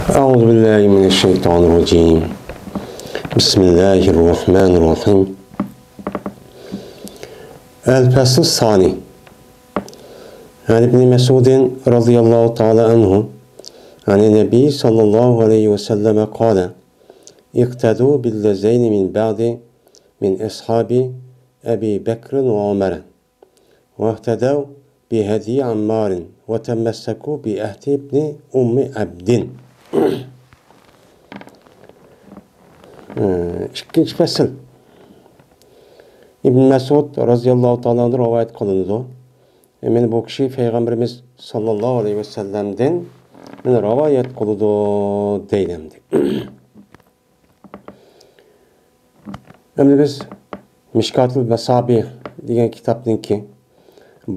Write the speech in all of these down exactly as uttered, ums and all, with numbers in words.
أعوذ بالله من الشيطان الرجيم. بسم الله الرحمن الرحيم. الفصل الثاني. عن ابن مسعود رضي الله تعالى عنه عن النبي صلى الله عليه وسلم قال: اقتدوا بالذين من بعدي من أصحاب أبي بكر وعمر. واهتدوا بهدي عمار وتمسكوا بعهد ابن أم عبد. ئىككىنچى پەسىل. ئىبن مەسئۇد رازىياللاھۇ تائالا ئەنھۇ رىۋايەت قىلىنىدۇ. مانا بۇ كىشى پەيغەمبىرىمىز ساللاللاھۇ ئەلەيھى ۋەسەللەمدىن مانا رىۋايەت قىلىدۇ دەيدۇ. ئەمدى بىز مىشكاتۇل مەسابىھ دېگەن كىتابنىڭكى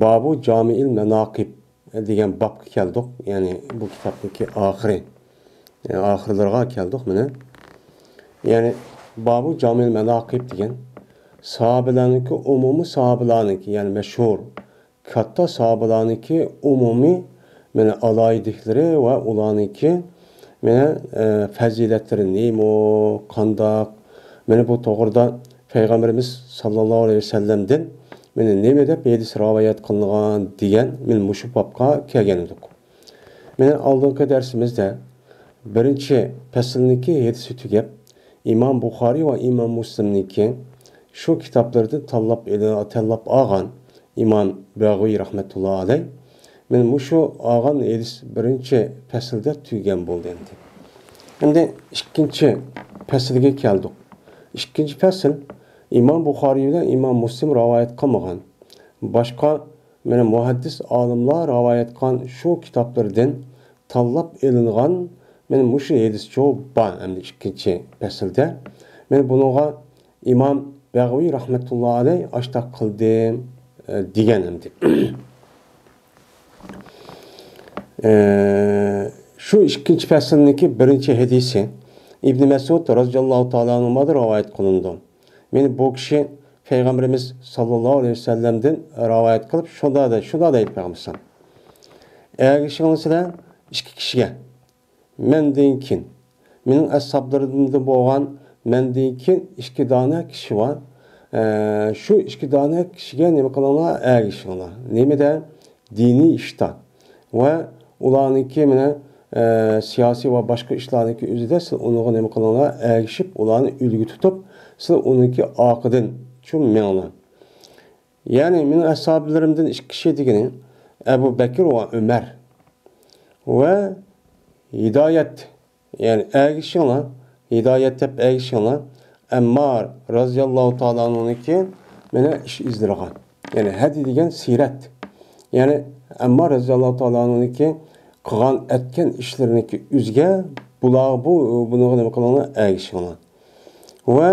بابۇ جامىئىل ماناقىب دېگەن بابقا كەلدۇق. يەنى بۇ كىتابنىڭكى ئاخىرى، ئاخىرلىرىغا كەلدۇق مانا. يەنى بابۇ جامىئىل ماناقىب دېگەن ساھابىلەرنىڭكى، ئومۇمىي ساھابىلەرنىڭكى، يەنى مەشھۇر كاتتا ساھابىلارنىڭكى ئومۇمىي مانا ئالاھىدىلىكلىرى ۋە ئۇلارنىڭكى مانا، ئە، پەزىلەتلىرى نېمە، قانداق، مانا بۇ توغرىدا پەيغەمبىرىمىز ساللاللاھۇ ئەلەيھى ۋەسەللەمدىن مانا نېمە دەپ ھەدىس رىۋايەت قىلىنغان دېگەن مانا مۇشۇ بابقا كەلگەن ئىدۇق. مانا ئالدىنقى دەرسىمىزدە بىرىنچى پەسىلنىڭكى ھەدىسى تۈگەپ، ئىمام بۇخارىي ۋە ئىمام مۇسلىمنىڭكى شۇ كىتابلىرىدىن تاللاپ ئېلى-، تاللاپ ئالغان ئىمام بەغۋىي رەھمەتۇللا ئەلەي، مانا مۇشۇ ئالغان ھەدىس بىرىنچى پەسىلدە تۈگىگەن بولدى ئەمدى. ئەمدى ئىككىنچى پەسىلگە كەلدۇق. ئىككىنچى پەسىل ئىمام بۇخارىي بىلەن ئىمام مۇسلىم رىۋايەت قىلمىغان، باشقا مانا مۇھەددىس ئالىملار رىۋايەت قىلغان شۇ كىتابلىرىدىن تاللاپ ئېلىنغان مانا مۇشۇ ھەدىسچۇ بار ئەمدى ئىككىنچى پەسىلدە. مانا بۇنىڭغا ئىمام بەغۋىي رەھمەتۇللا ئەلەي ئاشتاق قىلدىم، ئە، دېگەن ئەمدى. ئە، شۇ ئىككىنچى پەسىلنىڭكى بىرىنچى ھەدىسى ئىبنى مەسئۇد رازىياللاھۇ تائالا ئەنھۇمادىن رىۋايەت قىلىنىدۇ. مانا بۇ كىشى پەيغەمبىرىمىز ساللاللاھۇ ئەلەيھى ۋەسەللەمدىن رىۋايەت قىلىپ، شۇنداق دەي-، شۇنداق دەيدۇ پەيغەمبىرىمىز: ئەگىشىڭلار سىلەر ئىككى كىشىگە، مەندىن كېيىن، مېنىڭ ئەسھابلىرىمدىن بولغان مەندىن كېيىن ئىككى دانە كىشى بار. ئە، شۇ ئىككى دانە كىشىگە نېمە قىلىڭلار؟ ئەگىشىڭلار. نېمىدە؟ دىنىي ئىشتا. ۋە ئۇلارنىڭكى مانا، ئە، سىياسىي ۋە باشقا ئىشلارنىڭكى ئۆزىدە سىلەر ئۇنىڭغا نېمە قىلىڭلار؟ ئەگىشىپ، ئۇلارنى ئۈلگە تۇتۇپ، سىلەر ئۇنىڭكى ئارقىدىن شۇ مېڭىڭلار. يەنى مېنىڭ ئەسھابلىرىمدىن ئىككى كىشى دېگىنى ئەبۇ بەكىر ۋە ئۆمەر. ۋە ھىدايەت، يەنى ئەگىشىڭلار، ھىدايەت دەپ ئەگىشىڭلار ئەممار رازىياللاھۇ تائالا ئەنھۇنىڭكى مانا ئىش ئىزلىرىغا. يەنى ھەدى دېگەن سىرەت. يەنى ئەممار رازىياللاھۇ تائالا ئەنھۇنىڭكى قىلغان ئەتكەن ئىشلىرىنىڭكى ئۆزىگە بۇلار، بۇ، بۇنىڭغا نېمە قىلىڭلار؟ ئەگىشىڭلار. ۋە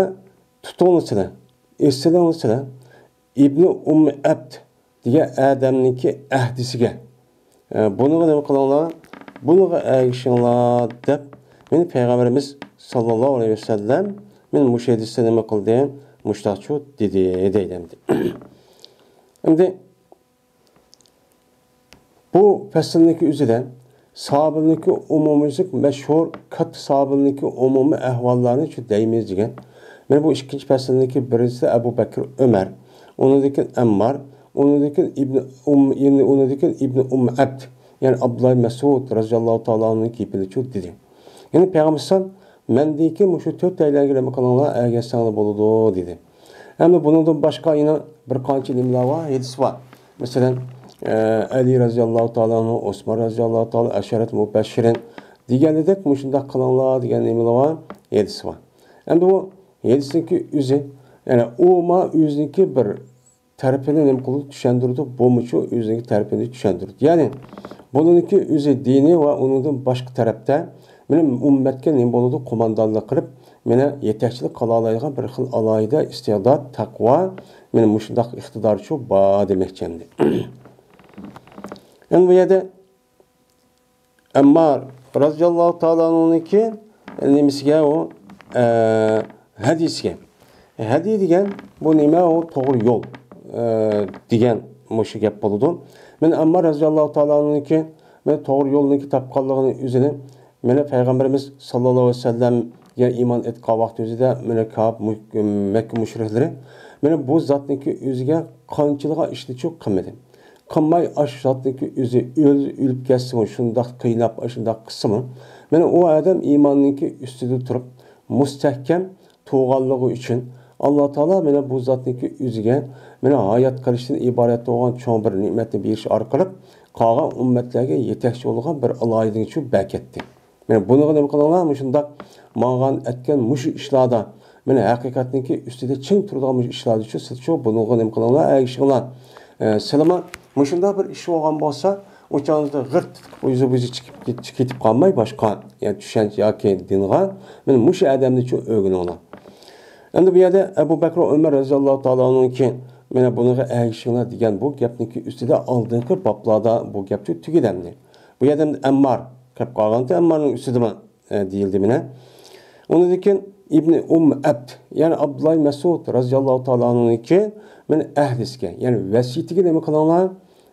تۇتۇڭلار سىلەر، ئېسىلىڭلار سىلەر ئىبنى ئۇممى ئەبد دېگەن ئادەمنىڭكى ئەھدىسىگە، ئە، بۇنىڭغا نېمە قىلىڭلار؟ بۇنىڭغا ئەگىشىڭلار دەپ، مانا پەيغەمبىرىمىز ساللاللاھۇ ئەلەيھى ۋەسەللەم مانا مۇشۇ ھەدىستە نېمە قىلدى؟ مۇشتاقچۇ دېدى، دەيدۇ ئەمدى. ئەمدى بۇ پەسىلنىڭكى ئۆزىدە ساھابىلىرنىڭكى ئومۇمىي مەشھۇر، كاتتا ساھابىلىرنىڭكى ئومۇمىي ئەھۋاللارنى شۇ دەيمىز دېگەن. مانا بۇ ئىككىنچى پەسىلنىڭكى بىرىنچىسى ئەبۇ بەكىر ئۆمەر، ئۇنىڭدىن كېيىن ئەممار، ئۇنىڭدىن كېيىن ئىبنى ئۇم، يەنى ئۇنىڭدىن كېيىن ئىبنى ئۇم ئەبد، يەنى ئابدۇللا مەسئۇد رازىياللاھۇ تائالا ئەنھۇنىڭ گېپىنى شۇ دېدى. يەنى پەيغەمبەر ئەلەيھىسسالام مەندىن كېيىن مۇشۇ تۆت ھەيلەنگە نېمە قىلىڭلار، ئەگەشسەڭلار بولىدۇ دېدى. ئەمدى بۇنىڭدىن باشقا يەنە بىر قانچە نېمىلەر بار، ھەدىس بار. مەسىلەن، ئە، ئەلى رازىياللاھۇ تائالا ئەنھۇ، ئوسمان رازىياللاھۇ تائالا، ئەشەرەت مۇبەششىرىن دېگەندەك مۇشۇنداق قىلىڭلار دېگەن نېمىلەر بار، ھەدىس بار. ئەمدى بۇ ھەدىسنىڭكى ئۆزى، يەنى ئۇمۇ ئۆزىنىڭكى بىر تەرىپىنى نېمە قىلىدۇ؟ چۈشەندۈرىدۇ. بۇمۇ شۇ ئۆزىنىڭكى تەرىپىنى چۈشەندۈرىدۇ. يەنى بۇنىڭكى ئۆزى دىنى ۋە ئۇنىڭدىن باشقا تەرەپتە مانا ئۈممەتكە نېمە بولىدۇ؟ قوماندانلىق قىلىپ، مانا يېتەكچىلىك قىلالايدىغان بىر خىل ئالاھىدە ئىستىدات، تەقۋا، مانا مۇشۇنداق ئىقتىدارى شۇ بار دېمەكچى ئەمدى. ئەمدى بۇ يەردە ئەممار رازىياللاھۇ تائالا ئەنھۇنىڭكى نېمىسىگە ئۇ، ئە، ھەدىسىگە. ھەدى دېگەن بۇ نېمە؟ ئۇ توغرا يول، ئە، دېگەن مۇشۇ گەپ بولىدۇ. مەن ئەممار رازىياللاھۇ تائالا ئەنھۇنىڭكى مەن توغرا يولنىڭكى تاپقانلىقىنى ئۆزىنى مانا پەيغەمبىرىمىز ساللاللاھۇ ئەلەيھى ۋەسەللەمگە ئىمان ئېيتقان ۋاقتى ئۆزىدە، مانا كاپ-، مۇ-، مەككە مۇشرىكلىرى، مانا بۇ زاتنىڭكى ئۆزىگە قانچىلىغان ئىشنىچۇ قىلمىدى. قىلماي ئاشۇ زاتنىڭكى ئۆزى ئۆل-، ئۆلۈپ كەتسىمۇ، شۇنداق قىيناپ، ئاشۇنداق قىلسىمۇ، مانا ئۇ ئادەم ئىماننىڭكى ئۈستىدە تۇرۇپ، مۇستەھكەم تۇرغانلىقى ئۈچۈن، ئاللا تائالا مانا بۇ زاتنىڭكى ئۆزىگە مانا ھايات قېلىشتىن ئىبارەت بولغان چوڭ بىر نېمەتنى بېرىش ئارقىلىق، قالغان ئۈممەتلەرگە يېتەكچى بولغان بىر ئالاھىدىلىكنى شۇ بەركەتتى. مانا بۇنىڭغا نېمە قىلىڭلار؟ مۇشۇنداق ماڭغان، ئەتكەن مۇشۇ ئىشلاردا، مانا ھەقىقەتنىڭكى ئۈستىدە چىڭ تۇرىدىغان مۇشۇ ئىشلاردا شۇ، سىز شۇ بۇنىڭغا نېمە قىلىڭلار؟ ئەگىشىڭلار. ئە، سىلىمۇ مۇشۇنداق بىر ئىش بولغان بولسا، ئۇ چاغدا غىرت تۇتۇپ، يۈزى بۇزى چىقىپ كېت-، كېتىپ قالماي باشقا، يا چۈشەنچە ياكى دىنغا، مانا مۇشۇ ئادەمنى شۇ ئۆگىنىڭلار. ئەمدى بۇ يەردە ئەبۇ بەكرى ئۆمەر رەزىياللاھۇ تائالا ئەنھۇكى، مانا بۇنىڭغا ئەگىشىڭلار دېگەن بۇ گەپنىڭكى ئۈستىدە ئالدىنقى بابلاردا بۇ گەپ شۇ تۈگىدى ئەمدى. بۇ يەردە ئەمدى ئەممار كەپ قالغانتى، ئەممارنىڭ ئۈستىدىمۇ، ئە، دېيىلدى مانا. ئۇنىڭدىن كېيىن ئىبنى ئۇم ئەبد، يەنى ئابدۇللا مەسئۇد رەزىياللاھۇ تائالا ئەنھۇنىڭكى مانا ئەھدىسىگە، يەنى ۋەسىيىتىگە نېمە قىلىڭلار؟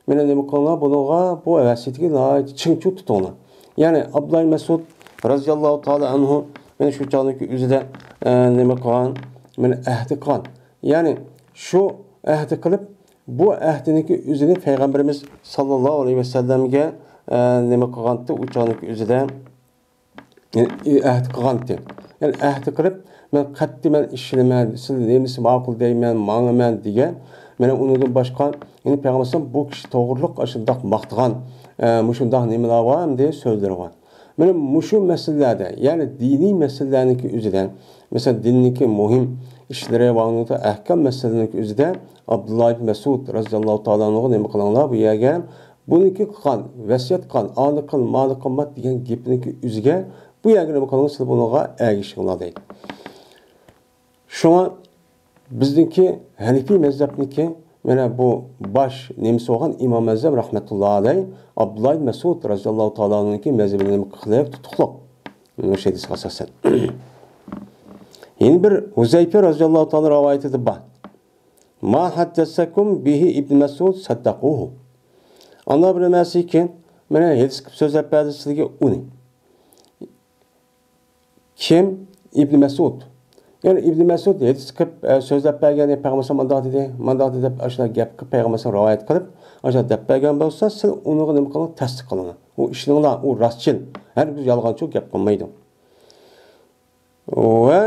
مانا نېمە قىلىڭلار؟ بۇنىڭغا، بۇ ۋەسىيىتىگە ناھايىتى چىڭچۇ تۇتۇڭلار. يەنى ئابدۇللا مەسئۇد رەزىياللاھۇ تائالا ئەنھۇ مانا شۇ چاغدىكى ئۆزىدە، ئە، نېمە قىلغان؟ مانا ئەھدى قىلغان. يەنى شۇ ئەھدى قىلىپ، بۇ ئەھدىنىڭكى ئۆزىنى پەيغەمبىرىمىز ساللاللاھۇ ئەلەيھى ۋەسەللەمگە، ئە، نېمە قىلغانتى؟ ئۇ چاغدىكى ئۆزىدە ئەھدى قىلغانتى. يەنى ئەھدى قىلىپ، مەن قەتئىي مەن ئىشىنىمەن، سىز نېمىسى ماقۇل دەيمەن، ماڭىمەن دېگەن. مانا ئۇنىڭدىن باشقا، يەنى پەيغەمبەر بۇ كىشى توغرۇلۇق ئاشۇنداق ماختىغان، ئە، مۇشۇنداق نېمىلەر بار ئەمدى سۆزلىرى بار. مانا مۇشۇ مەسىلىلەردە، يەنى دىنىي مەسىلىلەرنىڭكى ئۆزىدە، مەسىلەن، دىننىڭكى مۇھىم ئىشلىرى ۋە ئۇنىڭدا ئەھكام مەسىلىلىرىنىڭكى ئۆزىدە ئابدۇللا ئىبن مەسئۇد رەزىياللاھۇ تائالا ئەنھۇغا نېمە قىلىڭلار؟ بۇ يەرگە بۇنىڭكى قىلغان، ۋەسىيەت قىلغان، ئانى قىل، مانى قىلمات دېگەن گېپىنىڭكى ئۆزىگە بۇ يەرگە نېمە قىلىڭلار؟ سىلەر بۇنىڭغا ئەگىشىڭلار دەيدۇ. شۇڭا بىزنىڭكى ھەنىفىي مەزھەپنىڭكى مانا بۇ باش نېمىسى بولغان ئىمام ئەزەم رەھمەتۇللا ئەلەي ئابدۇللا ئىبن مەسئۇد رەزىياللاھۇ تائالا ئەنھۇنىڭكى مەزھىپىنى نېمە قىلىپ تۇتۇقلۇق. مۇشۇ ھەدىسكە ئاساسەن. يەنە بىر ھۇزەيپە رەزىياللاھۇ تائالا رىۋايىتىدە بار. ما ھەددەسەكۇم بىھى ئىبن مەسئۇد سەددەقۇھۇ. ئاللا بىر نېمىسى كىم مانا ھەدىس قىلىپ سۆزلەپ بەردى سىلەرگە ئۇنى. كىم؟ ئىبن مەسئۇد. يەنى ئىبن مەسئۇد ھەدىس قىلىپ، ئە، سۆزلەپ بەرگەن، پەيغەمبەر مۇنداق دېدى، مۇنداق دېدى دەپ ئاشۇنداق گەپ قىلىپ پەيغەمبەر رىۋايەت قىلىپ، ئاشۇنداق دەپ بەرگەن بولسا، سىز ئۇنىڭغا نېمە قىلىڭ؟ تەستىق قىلىڭ. ئۇ ئىشىنىڭلار، ئۇ راستچىل. ھەرگىز يالغانچۇ گەپ قىلمايدۇ. ۋە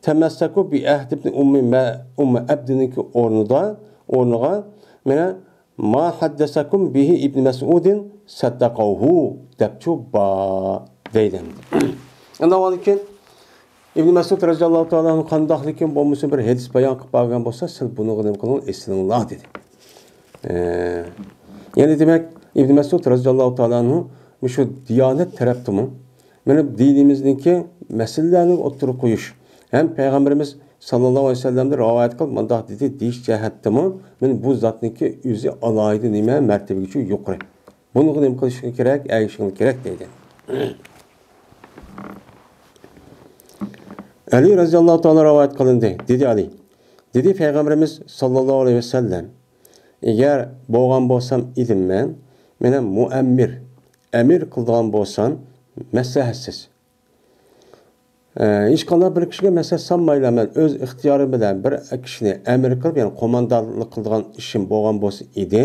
تەمەسسەكۇ بىئەھدى ئىبنى ئۇممى مە-، ئۇممى ئەبدىنىڭكى ئورنىدا، ئورنىغا مانا ما ھەددەسەكۇم بىھى ئىبنى مەسئۇدىن سەددەقەھۇ دەپچۇ بار دەيدۇ. ئەمدى ئۇنىڭدىن كېيىن ئىبنى مەسئۇد رەزىياللاھۇ تائالا ئەنھۇ قانداقلىكىن بولمىسۇن بىر ھەدىس بايان قىلىپ بارغان بولسا، سىز بۇنىڭغا نېمە قىلىڭ؟ ئېسىلىڭلار دېدى. ئە، يەنى دېمەك، ئىبنى مەسئۇد رەزىياللاھۇ تائالا ئەنھۇ مۇشۇ دىيانەت تەرەپتىمۇ، مانا دىنىمىزنىڭكى مەسىلىلەرنى ئوتتۇرىغا قويۇش ھەم پەيغەمبىرىمىز ساللاللاھۇ ئەلەيھى ۋەسەللەمدىن رىۋايەت قىلىپ مۇنداق دېدى دېيىش جەھەتتىمۇ، مانا بۇ زاتنىڭكى ئۆزى ئالاھىدە نېمە مەرتىۋىگە يۇقىرى. بۇنىڭغا نېمە قىلىشىڭ كېرەك؟ ئەگىشىڭ كېرەك دەيدۇ. ئەلى رەزىياللاھۇ تائالا رىۋايەت قىلىندى. دېدى ئەلى. دېدى پەيغەمبىرىمىز ساللاللاھۇ ئەلەيھى ۋەسەللەم، ئەگەر بولغان بولسام ئىدىم مەن، مېنى مۇئەممىر، ئەمىر قىلىدىغان بولسام، مەسلىھەتسىز. ئە، ھېچقانداق بىر كىشىگە مەسلىھەت سالمايلا مەن ئۆز ئىختىيارىم بىلەن بىر كىشىنى ئەمىر قىلىپ، يەنى قوماندانلىق قىلىدىغان ئىشىم بولغان بولسا ئىدى،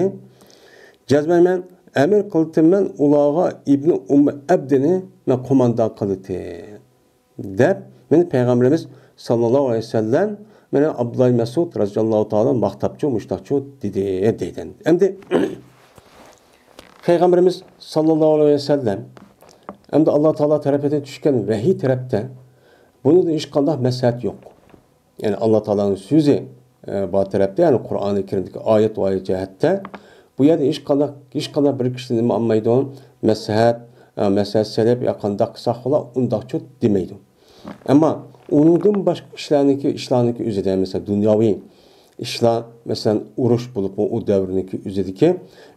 جەزمەن مەن ئەمىر قىلىتتىم مەن ئۇلارغا ئىبنى ئۇممى ئەبدىنى مەن قوماندان قىلىتتىم. دەپ، مېنى پەيغەمبىرىمىز ساللاللاھۇ ئەلەيھى ۋەسەللەم، مېنى ئابدۇللا مەسئۇد رەزىياللاھۇ تائالا ماختاپچۇ، مۇشتاقچۇ دېدى، دەيدۇ. ئەمدى پەيغەمبىرىمىز ساللاللاھۇ ئەلەيھى ۋەسەللەم، ئەمدى ئاللا تائالا تەرىپىدىن چۈشكەن ۋەھىي تەرەپتە بۇنىڭدا ھېچقانداق مەسلىھەت يوق. يەنى ئاللا تائالانىڭ سۆزى، ئە، بار تەرەپتە، يەنى قۇرئانى كەرىمدىكى ئايەت ۋە ئايەت جەھەتتە بۇ يەردە ھېچقانداق، ھېچقانداق بىر كىشى نېمە ئالمايدۇ؟ مەسلىھەت، ئە، مەسلىھەت سېلىپ يا قانداق قىلساق بولا، ئۇنداقچۇ دېمەيدۇ. ئەمما ئۇنىڭدىن باشقا كىشىلەرنىڭكى ئىشلارنىڭكى ئۆزىدە، مەسىلەن، دۇنياۋى ئىشلار، مەسىلەن، ئۇرۇش بولۇپمۇ ئۇ دەۋرنىڭكى ئۆزىدىكى،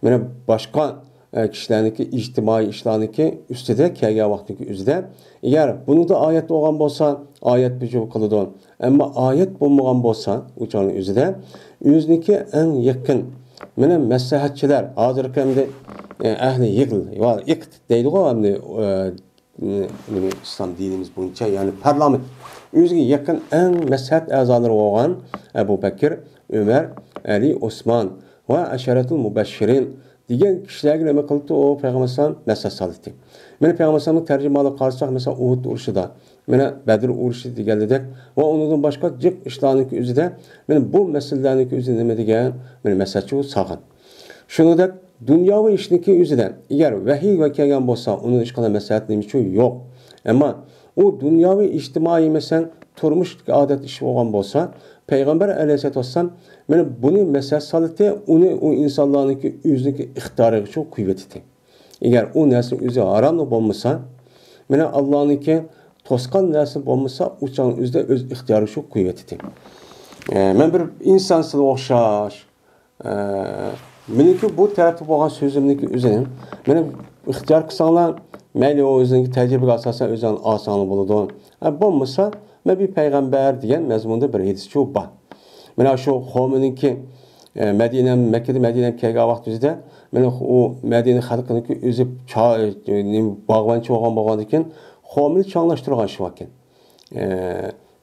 مانا باشقا ئە، كىشىلەرنىڭكى ئىجتىمائىي ئىشلارنىڭكى ئۈستىدە كەلگەن ۋاقىتنىڭكى ئۆزىدە، ئەگەر بۇنىڭدا ئايەت بولغان بولسا، ئايەت بىر جۈپ قىلىدۇ. ئەمما ئايەت بولمىغان بولسا، ئۇ چاغنىڭ ئۆزىدە ئۆزىنىڭكى ئەڭ يېقىن، مانا مەسلىھەتچىلەر، ھازىرقى ئەمدى، ئە، ئەھلى يىغىل، ۋە ئىقت دەيدىغۇ، ئەمدى، ئە، نېمە، ئىسلام دىنىمىز بويىچە، يەنى پارلامېنت، ئۆزىگە يېقىن ئەڭ مەسلىھەت ئەزالىرى بولغان ئەبۇ بەكىر، ئۆمەر، ئەلى، ئوسمان ۋە ئەشەرەتۇل مۇبەششىرىن دېگەن كىشىلەرگە نېمە قىلىپتۇ؟ ئۇ پەيغەمبەر ئەلەيھىسسالام مەسلىھەت سالىتتى. مانا پەيغەمبەر ئەلەيھىسسالامنىڭ تەرجىمىھالىغا قارىساق، مەسىلەن، ئۇھۇد ئۇرۇشىدا، مانا بەدر ئۇرۇشى دېگەندەك ۋە ئۇنىڭدىن باشقا جىق ئىشلارنىڭكى ئۆزىدە، مانا بۇ مەسىلىلەرنىڭكى ئۆزىدە نېمە دېگەن؟ مانا مەسلىھەتچى سالغان. شۇنىڭدەك دۇنياۋى ئىشنىڭكى ئۆزىدە، ئەگەر ۋەھىي كەلگەن بولسا، ئۇنىڭ ھېچقانداق مەسلىھەت نېمە ئۈچۈن يوق؟ ئەمما ئۇ دۇنياۋى ئىجتىمائىي، مەسىلەن، تۇرمۇشتىكى ئادەتتە ئىش بولغان بولسا، پەيغەمبەر ئەلەيھىسسالاتۇ ۋەسسالام مانا بۇنى مەسلىھەت سالىتى، ئۇنى ئۇ ئىنسانلارنىڭكى ئۆزىنىڭكى ئىختىيارىغا شۇ قويۇۋېتىتتى. ئەگەر ئۇ نەرسە ئۆزى ھاراملا بولمىسا، مانا ئاللانىڭكى توسقان نەرسە بولمىسا، ئۇ چاغنىڭ ئۆزىدە ئۆز ئىختىيارىغا شۇ قويۇۋېتىتتى. ئە، مەن بىر ئىنسان سىلىگە ئوخشاش، ئە، مېنىڭكى بۇ تەرەپتە بولغان سۆزۈمنىڭكى ئۆزىنى مېنى ئىختىيار قىلساڭلار، مەيلى ئۇ ئۆزىنىڭكى تەجرىبىگە ئاساسەن ئۆزۈڭلار ئالساڭلار بولىدۇ. ئە، بولمىسا، مەن بىر پەيغەمبەر دېگەن مەزمۇندا بىر ھەدىسچۇ بار. مانا شۇ قومىنىڭكى، ئە، مەدىنە، مەككىدىن مەدىنەگە كەلگەن ۋاقتىمىزدا، مانا ئۇ مەدىنە خەلقىنىڭكى ئۆزى چا-، نېمە، باغۋەنچى بولغان، بولغاندىكىن، قومىنى چاڭلاشتۇرغان شۇ ئىكەن. ئە،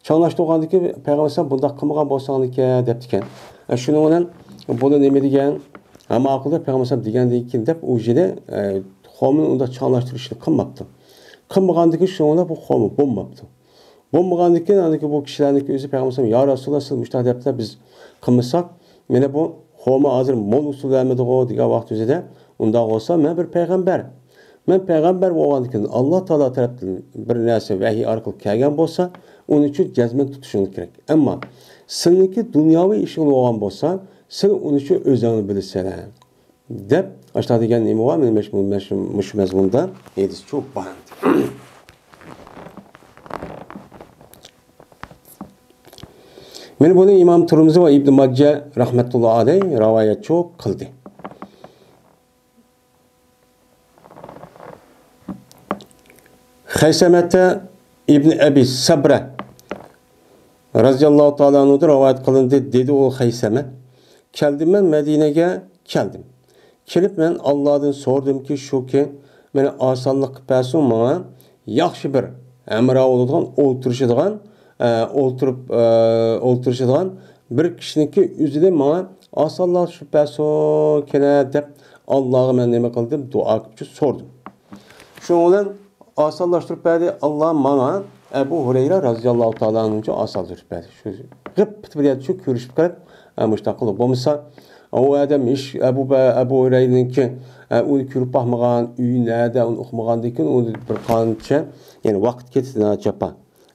چاڭلاشتۇرغاندىكىن پەيغەمبەر ئەلەيھىسسالام بۇنداق قىلمىغان بولساڭلىكەن دەپتىكەن. ئە، شۇنىڭ بىلەن بۇنى نېمە دېگەن؟ ھە، ماقۇل دەپ پەيغەمبەر ئەلەيھىسسالام دېگەندىن كېيىن دەپ ئۇ يەردە، ئە، قومىنى ئۇنداق چاڭلاشتۇرۇشنى قىلماپتۇ. قىلمىغاندىكىن شۇنىڭ بىلەن بۇ قومى بولماپتۇ. بولمىغاندىكىن ئاندىكىن بۇ كىشىلەرنىڭكى ئۆزى پەيغەمبەر ئەلەيھىسسالام، يا رەسۇلاللا، سىز مۇشۇنداق دەپتىلا بىز قىلمىساق، مانا بۇ قومى ھازىر مول ئۇسۇل بەرمىدىغۇ دېگەن ۋاقىت ئۆزىدە، ئۇنداق بولسا مەن بىر پەيغەمبەر. مەن پەيغەمبەر بولغاندىكىن ئاللا تائالا تەرەپتىن بىر نەرسە ۋەھىي ئارقىلىق كەلگەن بولسا، ئۇنى شۇ جەزمەن تۇتۇشۇڭ كېرەك. ئەمما سىلىنىڭكى دۇنياۋى ئىشىڭ بولغان بولسا، سىلى ئۇنى شۇ ئۆزۈڭ بىلىسەن. دەپ، ئاشۇنداق دېگەن نېمە بار؟ مانا مەش-، مەش-، مۇشۇ مەزمۇندا ھەدىسچۇ بار. مانا بۇنى ئىمام تۇرمۇزى ۋە ئىبن ماجە رەھمەتۇللا ئەلەيھ رىۋايەتچۇ قىلدى. خەيسەمەتە ئىبن ئەبى سەبرە رازىياللاھۇ تائالا ئەنھۇدىن رىۋايەت قىلىندى، دېدى ئۇ خەيسەمە، كەلدىم مەن مەدىنەگە كەلدىم. كېلىپ مەن ئاللادىن سورىدىمكى، شۇكى، مېنى ئاسانلىق قىلىپ بەرسۇن ماڭا، ياخشى بىر ھەمراھ بولىدىغان، ئولتۇرۇشىدىغان، ئە، ئولتۇرۇپ، ئە، ئولتۇرۇشىدىغان بىر كىشىنىڭكى ئۆزىدىن ماڭا ئاسانلاشتۇرۇپ بەرسۇن كېنە دەپ، ئاللاغا مەن نېمە قىلدىم؟ دۇئا قىلىپ سورىدىم. شۇنىڭ بىلەن ئاسانلاشتۇرۇپ بەردى. ئاللا ماڭا ئەبۇ ھۇرەيرە رازىياللاھۇ تائالا ئەنھۇنى ئاسانلاشتۇرۇپ بەردى. شۇ غىپ پىت بىر يەردە شۇ كۆرۈشۈپ قېلىپ، ئە، مۇشۇنداق قىلىپ. بولمىسا، ئۇ ئادەم ھېچ ئەبۇ بە-، ئەبۇ ھۇرەيرىنىڭكى، ئە، ئۇنى كۆرۈپ باقمىغان، ئۆيى نەدە، ئۇنى ئۇقمىغاندىن كېيىن ئۇنى بىر قانچە، يەنى ۋاقىت كېتىدۇ، جاپا.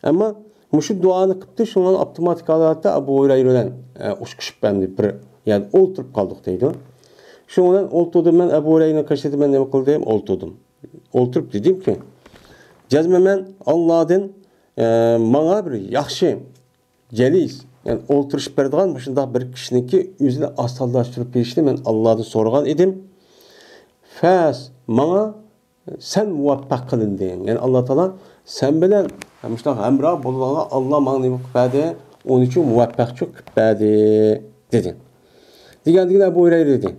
ئەمما مۇشۇ دۇئانى قىپتۇ، شۇڭا ئاپتوماتىك ھالەتتە ئەبۇ ھۇرەيرە بىلەن، ئە، ئۇچرىشىپ ئەمدى بىر يەردە ئولتۇرۇپ قالدۇق دەيدۇ. شۇنىڭ بىلەن ئولتۇردۇم مەن، ئەبۇ ھۇرەيرىنىڭ قېشىدا مەن نېمە قىلدىم؟ ئولتۇردۇم. ئولتۇرۇپ دېدىمكى، جەزمەن مەن ئاللادىن، ئە، ماڭا بىر ياخشى جەلىس، يەنى ئولتۇرۇشۇپ بېرىدىغان مۇشۇنداق بىر كىشىنىڭكى ئۆزىنى ئاسانلاشتۇرۇپ بېرىشىنى مەن ئاللادىن سورىغان ئىدىم. فەس، ماڭا سەن مۇۋەپپەق قىلىندىڭ. يەنى ئاللا تائالا سەن بىلەن مۇشۇنداق ھەمراھ بولىدىغانغا ئاللا ماڭا نېمە قىلىپ بەردى؟ ئۇنىڭ ئۈچۈن مۇۋەپپەقچىلىك قىلىپ بەردى، دېدى. دېگەندىكىن ئەبۇ ھۇرەيرە دېدى،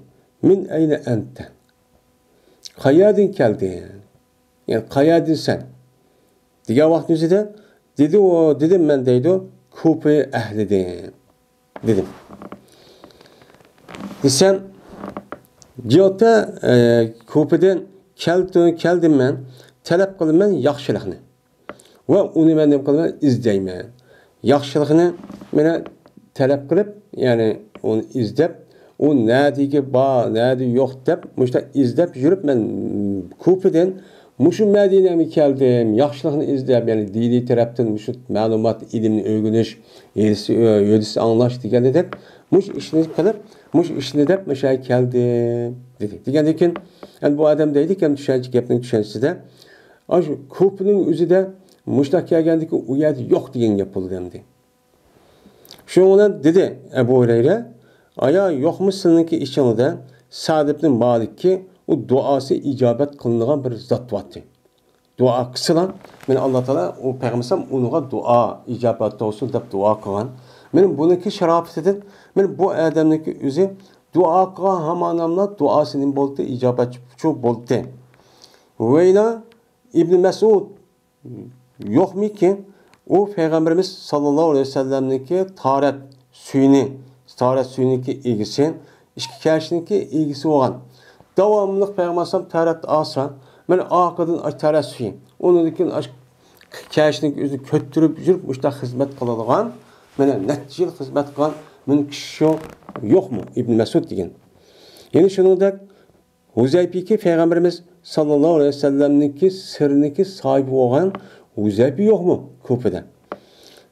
مىن ئەينە ئەنتە؟ قەيەردىن كەلدىڭ؟ يەنى قەيەردىن سەن؟ دېگەن ۋاقىتنىڭ ئۆزىدە دېدى ئۇ، دېدىم مەن دەيدۇ، كۇفا ئەھلىدىن دېدىم. دېسەم، جىيوتا، ئە، كۇفىدىن كەلدى-، كەلدىم مەن، تەلەپ قىلىمەن ياخشىلىقنى. ۋە ئۇنى مەن نېمە قىلىمەن؟ ئىزدەيمەن. ياخشىلىقنى مانا تەلەپ قىلىپ، يەنى ئۇنى ئىزدەپ، ئۇ نەدىكى بار، نەدە يوق دەپ، مۇشۇنداق ئىزدەپ يۈرۈپ، مەن كۇفىدىن مۇشۇ مەدىنەگە كەلدىم، ياخشىلىقنى ئىزدەپ، يەنى دىنىي تەرەپتىن مۇشۇ مەلۇمات، ئىلىمنى ئۆگىنىش، ھەدىس، ھەدىس ئاڭلاش دېگەندەك، مۇشۇ ئىشنى قىلىپ، مۇشۇ ئىشنى دەپ مۇشۇ يەرگە كەلدىم، دېدى. دېگەندىن كېيىن، ئەمدى بۇ ئادەم دەيدىكەن، چۈشەنچە، گەپنىڭ چۈشەنچىسىدە، ئاشۇ كۇفىنىڭ ئۆزىدە مۇشۇنداق كەلگەندىكىن ئۇ يەردە يوق دېگەن گەپ بولىدۇ ئەمدى. شۇنىڭ بىلەن دېدى ئەبۇ ھۇرەيرە، ئايا يوقمۇ سىلىنىڭكى ئىچىڭىزدە سەئد ئىبنى مالىككى ئۇ دۇئاسى ئىجابەت قىلىنىدىغان بىر زات بارتى. دۇئا قىلسىلا، مانا ئاللا تائالا ئۇ پەيغەمبەر ئۇنىڭغا دۇئا ئىجابەت بولسۇن دەپ دۇئا قىلغان. مانا بۇنىڭكى شاراپىتىدىن، مانا بۇ ئادەمنىڭكى ئۆزى دۇئا قىلغان ھامان ئاللا دۇئاسى نېمە بولدى؟ ئىجابەتچۇ بولدى. ۋەيلا ئىبنى مەسئۇد يوقمىكى، ئۇ پەيغەمبىرىمىز ساللاللاھۇ ئەلەيھى ۋەسەللەمنىڭكى تاھارەت سۈيىنى، تاھارەت سۈيىنىڭكى ئىگىسى، ئىككى كەشنىڭكى ئىگىسى بولغان. داۋاملىق پەيغەمبەر ئەلەيھىسسالام تاھارەت ئالسا، مانا ئارقىدىن ئاش تاھارەت سۈيى، ئۇنىڭدىن كېيىن ئاش كەشنىڭكى ئۆزىنى كۆتۈرۈپ يۈرۈپ، مۇشۇنداق خىزمەت قىلىدىغان، مانا نەچچە يىل خىزمەت قىلغان مۇنۇ كىشى شۇ يوقمۇ، ئىبن مەسئۇد دېگەن. يەنە شۇنىڭدەك، ھۇزەيپىكى پەيغەمبىرىمىز ساللاللاھۇ ئەلەيھى ۋەسەللەمنىڭكى سىرىنىڭكى ساھىبى بولغان ھۇزەيپە يوقمۇ كۇفىدە؟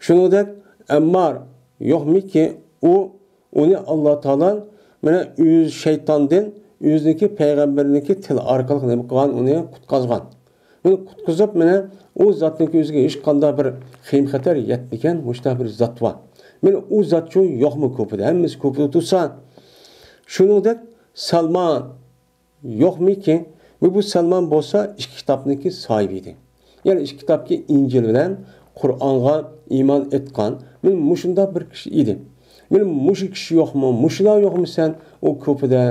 شۇنىڭدەك ئەممار يوقمىكى، ئۇ، ئۇنى ئاللا تائالا مانا ئۆز شەيتاندىن ئۆزىنىڭكى پەيغەمبىرىنىڭكى تىلى ئارقىلىق نېمە قىلغان، ئۇنى قۇتقازغان. ئۇنى قۇتقۇزۇپ، مانا ئۇ زاتنىڭكى ئۆزىگە ھېچقانداق بىر خېيىم خەتەر يەتمىگەن مۇشۇنداق بىر زات بار. مانا ئۇ زات شۇ يوقمۇ كۇفىدە؟ ھەممىسى كۇفىدا تۇرسا. شۇنىڭدەك سەلمان يوقمىكى؟ ۋە بۇ سەلمان بولسا ئىككى كىتابنىڭكى ساھىبى ئىدى. يەنى ئىككى كىتابكى ئىنجىل بىلەن قۇرئانغا ئىمان ئېيتقان، مانا مۇشۇنداق بىر كىشى ئىدى. مانا مۇشۇ كىشى يوقمۇ؟ مۇشۇلار يوقمۇ سەن ئۇ كۇفىدە؟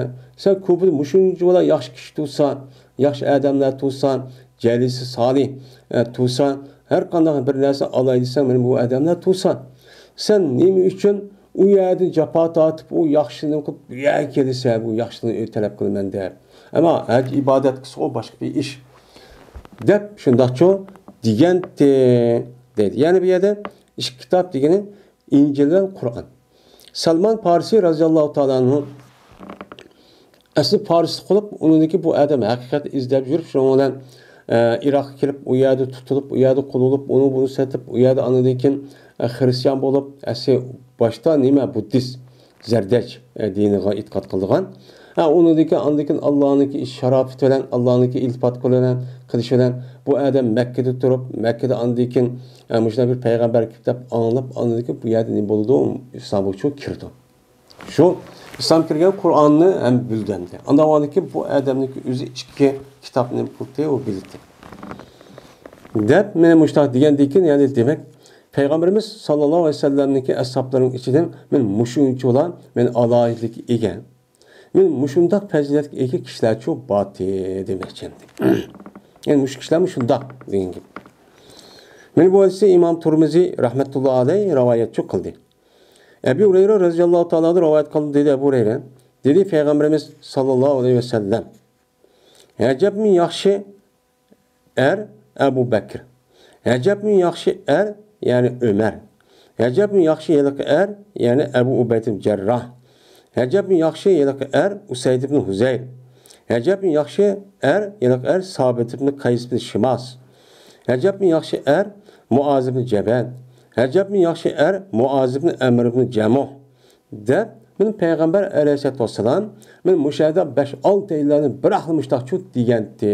سەن كۇفىدا مۇشۇنچىۋالا ياخشى كىشى تۇرسا، ياخشى ئادەملەر تۇرسا، جەلىسى سالىھ، ئە، تۇرسا، ھەر قانداق بىر نەرسە ئالاي دېسەڭ، مانا بۇ ئادەملەر تۇرسا. سەن نېمە ئۈچۈن ئۇ يەردىن جاپا تارتىپ، ئۇ ياخشىنى قىلىپ، بۇ يەرگە كېلىسەن، بۇ ياخشىنى تەلەپ قىلىمەن دەپ؟ ئەمما ھەج ئىبادەت قىلسا، ئۇ باشقا بىر ئىش، دەپ شۇنداقچۇ دېگەنتى، دەيدۇ. يەنى بۇ يەردە ئىككى كىتاب دېگىنى ئىنجىل بىلەن قۇرئان. سەلمان پارسى رەزىياللاھۇ تائالا ئەنھۇ ئەسلى پارسلىق قىلىپ، ئۇنىڭدىن كېيىن بۇ ئادەم ھەقىقەتنى ئىزدەپ يۈرۈپ، شۇنىڭ بىلەن، ئە، ئىراققا كېلىپ، ئۇ يەردە تۇتۇلۇپ، ئۇ يەردە قۇل بولۇپ، ئۇنى بۇنى سېتىپ، ئۇ يەردە ئاندىن كېيىن، ئە، خرىستىيان بولۇپ، ئەسلى باشتا نېمە، بۇددىست، زەردەشت، ئە، دىنىغا ئېتىقاد قىلىدىغان. ھە، ئۇنىڭدىن كېيىن، ئاندىن كېيىن ئاللانىڭكى شارافىتى بىلەن، ئاللانىڭكى ئىلتىپات قىلىش بىلەن، قىلىشى بىلەن بۇ ئادەم مەككىدە تۇرۇپ، مەككىدە ئاندىن كېيىن، ئە، مۇشۇنداق بىر پەيغەمبەر كېلىپ دەپ ئاڭلاپ، ئاندىن كېيىن بۇ يەردە نېمە بولىدۇ؟ ئىسلامغا شۇ كىرىدۇ. شۇ ئىسلام كىرگەن قۇرئاننى ھەم بىلدى ئەمدى. ئاندىن كېيىن بۇ ئادەمنىڭكى ئۆزى ئىككى كىتابنى نېمە قىلدى، ئۇ بىلدى. دەپ، مانا مۇشۇنداق دېگەندىن كېيىن، يەنى دېمەك، پەيغەمبىرىمىز ساللاللاھۇ ئەلەيھى ۋەسەللەمنىڭكى ئەسھابلىرىنىڭ ئىچىدىن مانا مۇشۇنچىۋالا مانا ئالاھىدىلىككە ئىگە، مانا مۇشۇنداق پەزىلەتكە ئىگە كىشىلەرچۇ بارتى دېمەكچى ئەمدى. يەنى مۇشۇ كىشىلەرمۇ شۇنداق دېگەن گەپ. مانا بۇ ھەدىسنى ئىمام تۇرمۇزى رەھمەتۇللا ئەلەيھ رىۋايەتچۇ قىلدى. ئەبۇ ھۇرەيرە رەزىياللاھۇ تائالا ئەنھۇدىن رىۋايەت قىلدى، دېدى ئەبۇ ھۇرەيرە، دېدى پەيغەمبىرىمىز ساللاللاھۇ ئەلەيھى ۋەسەللەم، ئەجەبمۇ ياخشى ئەر ئەبۇ بەكرى. ئەجەبمۇ ياخشى ئەر، يەنى ئۆمەر. ئەجەبمۇ ياخشى ھېلىقى ئەر، يەنى ئەبۇ ئۇبەيدە ئىبن جەرراھ. ئەجەبمۇ ياخشى ھېلىقى ئەر ئۇسەيد ئىبن ھۇزەير. ئەجەبمۇ ياخشى ئەر ھېلىقى ئەر سابىت ئىبن قەيس ئىبن شىماس. ئەجەبمۇ ياخشى ئەر مۇئاز ئىبن جەبەل. ئەجەبمۇ ياخشى ئەر مۇئاز ئىبن ئەمر ئىبن جەمۇھ. دەپ، مانا پەيغەمبەر ئەلەيھىسسالاتۇ ۋەسسالام مانا مۇشۇ يەردە بەش-ئالتە ئەرلەرنى بىراقلا مۇشۇنداقچۇ دېگەنتى.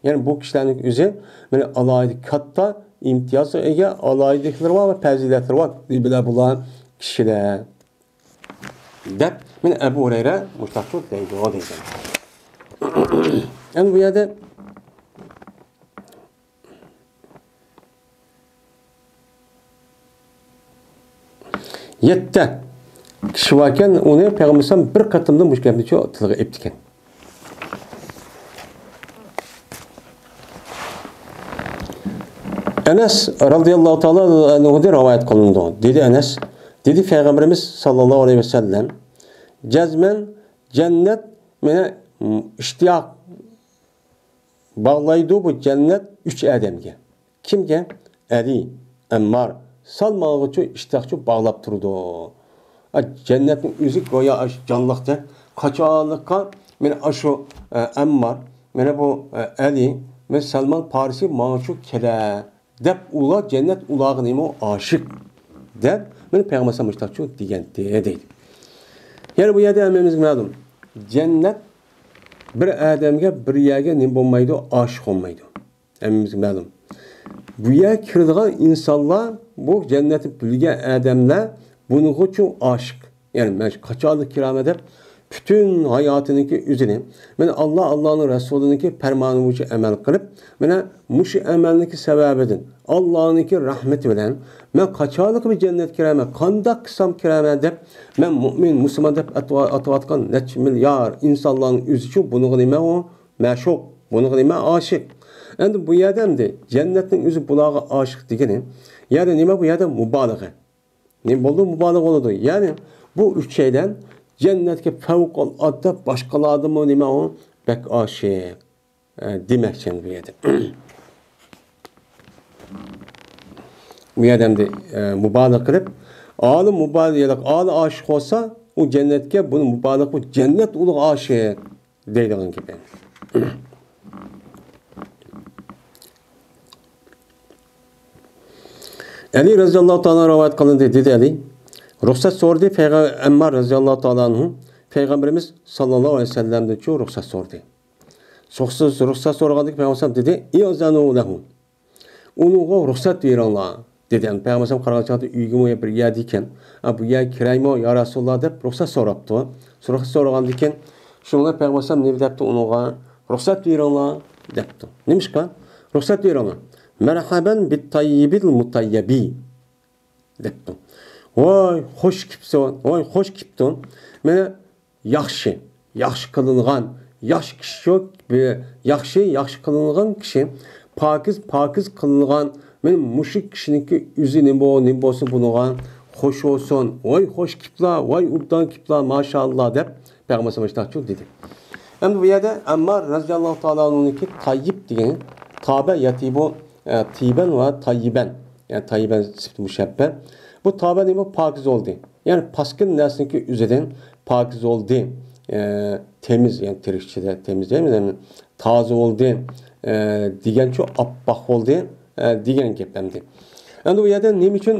يەنى بۇ كىشىلەرنىڭ ئۆزى مانا ئالاھىدە كاتتا ئىمتىيازغا ئىگە، ئالاھىدىلىكلىرى بار ۋە پەزىلەتلىرى بار. بىلە بۇلار كىشىلەر. دەپ، مانا ئەبۇ ھۇرەيرە مۇشۇنداقچۇ دەيدۇ، دەيدۇ. ئەمدى بۇ يەردە يەتتە كىشى باركەن، ئۇنى پەيغەمبەر ئەلەيھىسسالام بىر قېتىمدا مۇشۇ گەپنى تىلغا ئېلىپتىكەن. ئەنەس رەزىياللاھۇ تائالا ئەنھۇدىن رىۋايەت قىلىنىدۇ. دېدى ئەنەس، دېدى پەيغەمبىرىمىز ساللاللاھۇ ئەلەيھى ۋەسەللەم، جەزمەن جەننەت مېنى ئىشتىياق باغلايدۇ بۇ جەننەت ئۈچ ئادەمگە. كىمگە؟ ئەلى، ئەممار، سالمانغىچۇ ئىشتىياقچۇ باغلاپ تۇرىدۇ. ئا، جەننەتنىڭ ئۆزى گويا ئاشۇ جانلىقتەك. قاچانلىققا مانا ئاشۇ، ئە، ئەممار، مانا بۇ، ئە، ئەلى، مانا سەلمان پارسى ماڭىچۇ كېلە دەپ، ئۇلار جەننەت ئۇلارغا نېمە ئاشىق دەپ، مانا پەيغەمبەر ئەلەيھىسسالام مۇشۇنداقچۇ دېگەنتى دەيدۇ. يەنى بۇ يەردە ھەممىمىزگە مەلۇم، جەننەت بىر ئادەمگە، بىر يەرگە نېمە بولمايدۇ؟ ئاشىق بولمايدۇ. ھەممىمىزگە مەلۇم. بۇ يەرگە كىرىدىغان ئىنسانلار، بۇ جەننەتنى بىلگەن ئادەملەر بۇنىڭغىچۇ ئاشىق. يەنى مەن قاچانلا كىرەمەن دەپ، پۈتۈن ھاياتىنىڭكى ئۆزىنى مانا ئاللا، ئاللانىڭ رەسۇلىنىڭكى پەرمانى بويىچە ئەمەل قىلىپ، مانا مۇشۇ ئەمەلنىڭكى سەۋەبىدىن ئاللانىڭكى رەھمىتى بىلەن مەن قاچانلىقى بىر جەننەتكە كىرەمەن، قانداق قىلسام كىرەمەن دەپ، مەن مۇئمىن، مۇسۇلمان دەپ ئاتىۋا-، ئاتىۋاتقان نەچچە مىليارد ئىنسانلارنىڭ ئۆزىچۇ بۇنىڭغا نېمە ئۇ؟ مەشۇق، بۇنىڭغا نېمە؟ ئاشىق. ئەمدى بۇ يەردە ئەمدى جەننەتنىڭ ئۆزى بۇلارغا ئاشىق دېگىنى، يەنى نېمە بۇ يەردە مۇبالىغە. نېمە بولدى؟ مۇبالىغە بولىدۇ. يەنى بۇ ئۈچەيلەن جەننەتكە پەۋقۇلئاددە باشقىلاردىنمۇ نېمە ئۇ؟ بەك ئاشىق. ئە، دېمەكچى بۇ يەردە. بۇ يەردە ئەمدى، ئە، مۇبالىغە قىلىپ، ئالىم مۇبالىغە، ئالىم ئاشىق بولسا، ئۇ جەننەتكە، بۇنى مۇبالىغە، بۇ جەننەت ئۇلۇغ ئاشىق دەيدىغان گەپ ئەمدى. ئەلى رەزىياللاھۇ تائالا رىۋايەت قىلىندى، دېدى ئەلى. رۇخسەت سورىدى پەيغە-، ئەممار رەزىياللاھۇ تائالا ئەنھۇ، پەيغەمبىرىمىز ساللاللاھۇ ئەلەيھى ۋەسەللەمدىن شۇ رۇخسەت سورىدى. رۇخسەت، رۇخسەت سورىغاندىكىن پەيغەمبەر دېدى، ئىئزەنۇ لەھۇ. ئۇنىڭغا رۇخسەت بېرىڭلار، دېدى. ئەمدى پەيغەمبەر قارىغان چاغدا ئۆيگىمۇ بىر يەردە ئىكەن. ئا، بۇ يەرگە كىرەيمۇ، يا رەسۇلاللا، دەپ رۇخسەت سوراپتۇ. رۇخسەت سورىغاندىكىن، شۇڭا پەيغەمبەر نېمە دەپتۇ ئۇنىڭغا؟ رۇخسەت بېرىڭلار، دەپتۇ. نېمىشقا؟ رۇخسەت بېرىڭلار. مەرھەبەن بىت تەييىبىل مۇتەييەبى، دەپتۇ. ۋاي، خوش كېپسۇ، ۋاي، خوش كېپتۇ. مانا، ياخشى، ياخشى قىلىنغان، ياخشى كىشى شۇ، بى-، ياخشى، ياخشى قىلىنغان كىشى، پاكىز، پاكىز قىلىنغان، مانا مۇشۇ كىشىنىڭكى ئۆزى نېمە بو-، نېمە بولسا بۇنىڭغا خوش بولسۇن، ۋاي خوش كېپلا، ۋاي ئوبدان كېپلا، ماشائاللا دەپ پەيغەمبەر ئەلەيھىسسالام مۇشۇنداق جۇ دېدى. ئەمدى بۇ يەردە ئەممار رەزىياللاھۇ تائالا ئەنھۇنىڭكى تەييىب دېگىنى تابە يەتىبۇ، ئە، تىيبەن ۋە تەييىبەن، يەنى تەييىبەن سۈپىتى مۇشەببە. بۇ تابە نېمە؟ پاكىز بولدى. يەنى پاسكىنا نەرسىنىڭكى ئۆزىدىن پاكىز بولدى، ئە، تېمىز، يەنى تىرىكچىدە تېمىز دەيمىز، يەنى تازا بولدى، ئە، دېگەنچۇ، ئاپئاق بولدى، ئە، دېگەن گەپ ئەمدى. ئەمدى بۇ يەردە نېمە ئۈچۈن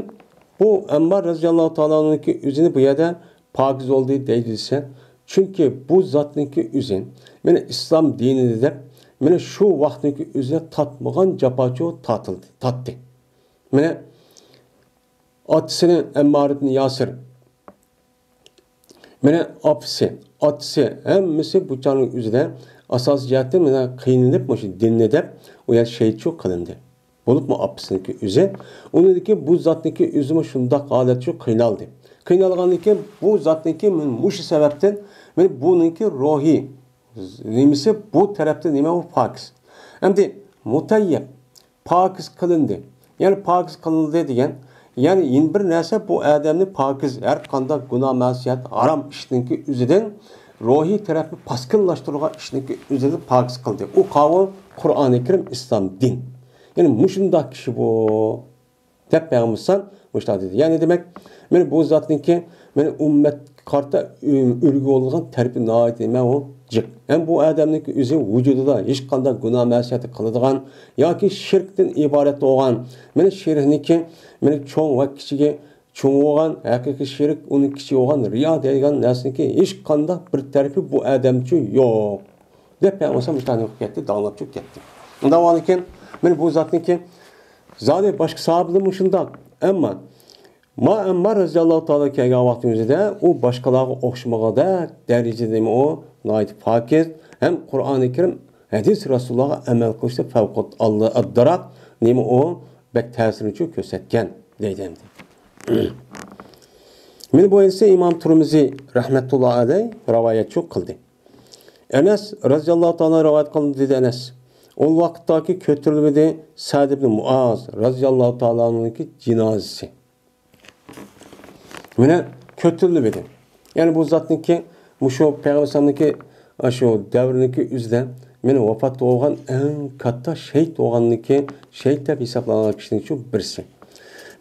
بۇ ئەممار رەزىياللاھۇ تائالانىڭكى ئۆزىنى بۇ يەردە پاكىز بولدى دەيدۇ دېسە، چۈنكى بۇ زاتنىڭكى ئۆزى، مانا ئىسلام دىنىدا دەپ، مانا شۇ ۋاقىتنىڭكى ئۆزىدە تارتمىغان جاپاچۇ تارتىلدى، تارتتى. مانا ئاتىسىنى ئەممار ئىبن ياسىر، مانا ئاپىسى، ئاتىسى، ھەممىسى بۇ چاغنىڭ ئۆزىدە ئاساسىي جەھەتتىن مانا قىينىلىپ، مۇشۇ دىننى دەپ، ئۇ يەر شېھىتچۇ قىلىندى. بولۇپمۇ ئاپىسىنىڭكى ئۆزى، ئۇنىڭدىكى بۇ زاتنىڭكى ئۆزىمۇ شۇنداق ھالەتچۇ قىينالدى. قىينالغاندىن كېيىن بۇ زاتنىڭكى مانا مۇشۇ سەۋەبتىن، مانا بۇنىڭكى روھى نېمىسى بۇ تەرەپتە نېمە ئۇ پاكىز. ئەمدى مۇتەييەب، پاكىز قىلىندى. يەنى پاكىز قىلىندى دېگەن، يەنى يەنە بىر نەرسە بۇ ئادەمنى پاكىز، ھەر قانداق گۇناھ، مەسىيەت، ھارام ئىشنىڭكى ئۆزىدىن، روھىي تەرەپنى پاسكىنلاشتۇرغان ئىشنىڭكى ئۆزىدىن پاكىز قىلدى. ئۇ قاۋۇل قۇرئانى كەرىم، ئىسلام دىن. يەنى مۇشۇنداق كىشى بۇ. دەپ پەيغەمبەر مۇشۇنداق دېدى. يەنى دېمەك، مانا بۇ زاتنىڭكى، مانا ئۈممەتكە قارىتا ئۈ-، ئۈلگە بولىدىغان تەرىپى ناھايىتى نېمە ئۇ جىق. ھەم بۇ ئادەمنىڭكى ئۆزى ۋۇجۇدىدا ھېچقانداق گۇناھ مەسىيەت قىلىدىغان ياكى شىركتىن ئىبارەت بولغان، مانا شىركنىڭكى، مانا چوڭ ۋە كىچىكى، چوڭ بولغان ھەقىقىي شىرك، ئۇنىڭ كىچىكى بولغان رىيا دەيدىغان نەرسىنىڭكى ھېچقانداق بىر تەرىپى بۇ ئادەمچۇ يوق. دەپ پەيغەمبەر مۇشۇنداق قىلىپ كەتتى، داڭلاپ چۈشۈپ كەتتى. ئۇنداق بولغاندىكىن، مانا بۇ زاتنىڭكى زادى باشقا ساھابىلىرمۇ شۇنداق. ئەمما ما ئەممار رەزىياللاھۇ تائالا كەلگەن ۋاقتىمىزدا ئۇ باشقىلارغا ئوخشىمىغۇدەك دەرىجىدە نېمە ئۇ ناھايىتى پاكىز ھەم قۇرئانى كەرىم، ھەدىس رەسۇلۇللاھقا ئەمەل قىلىشتا پەۋقۇلئاددە ئالدىراق نېمە ئۇ بەك تەسىرىنى كۆرسەتكەن دەيدۇ ئەمدى. مانا بۇ ھەدىسنى ئىمام تۇرمىزى رەھمەتۇللا ئەلەي رىۋايەتچۇ قىلدى. ئەنەس رەزىياللاھۇ تائالا رىۋايەت قىلدى، دېدى ئەنەس. ئۇ ۋاقىتتاكى كۆتۈرۈلمىدى سەئد ئىبن مۇئاز رەزىياللاھۇ تائالا ئەنھۇنىڭكى جىنازىسى. مانا كۆتۈرۈلمىدى. يەنى بۇ زاتنىڭكى، مۇشۇ پەيغەمبەر ئەلەيھىسسالامنىڭكى، شۇ دەۋرنىڭكى ئۆزىدە مانا ۋاپات بولغان ئەڭ كاتتا شېھىت بولغاننىڭكى، شېھىت دەپ ھېسابلانغان كىشىنىڭكى بىرسى.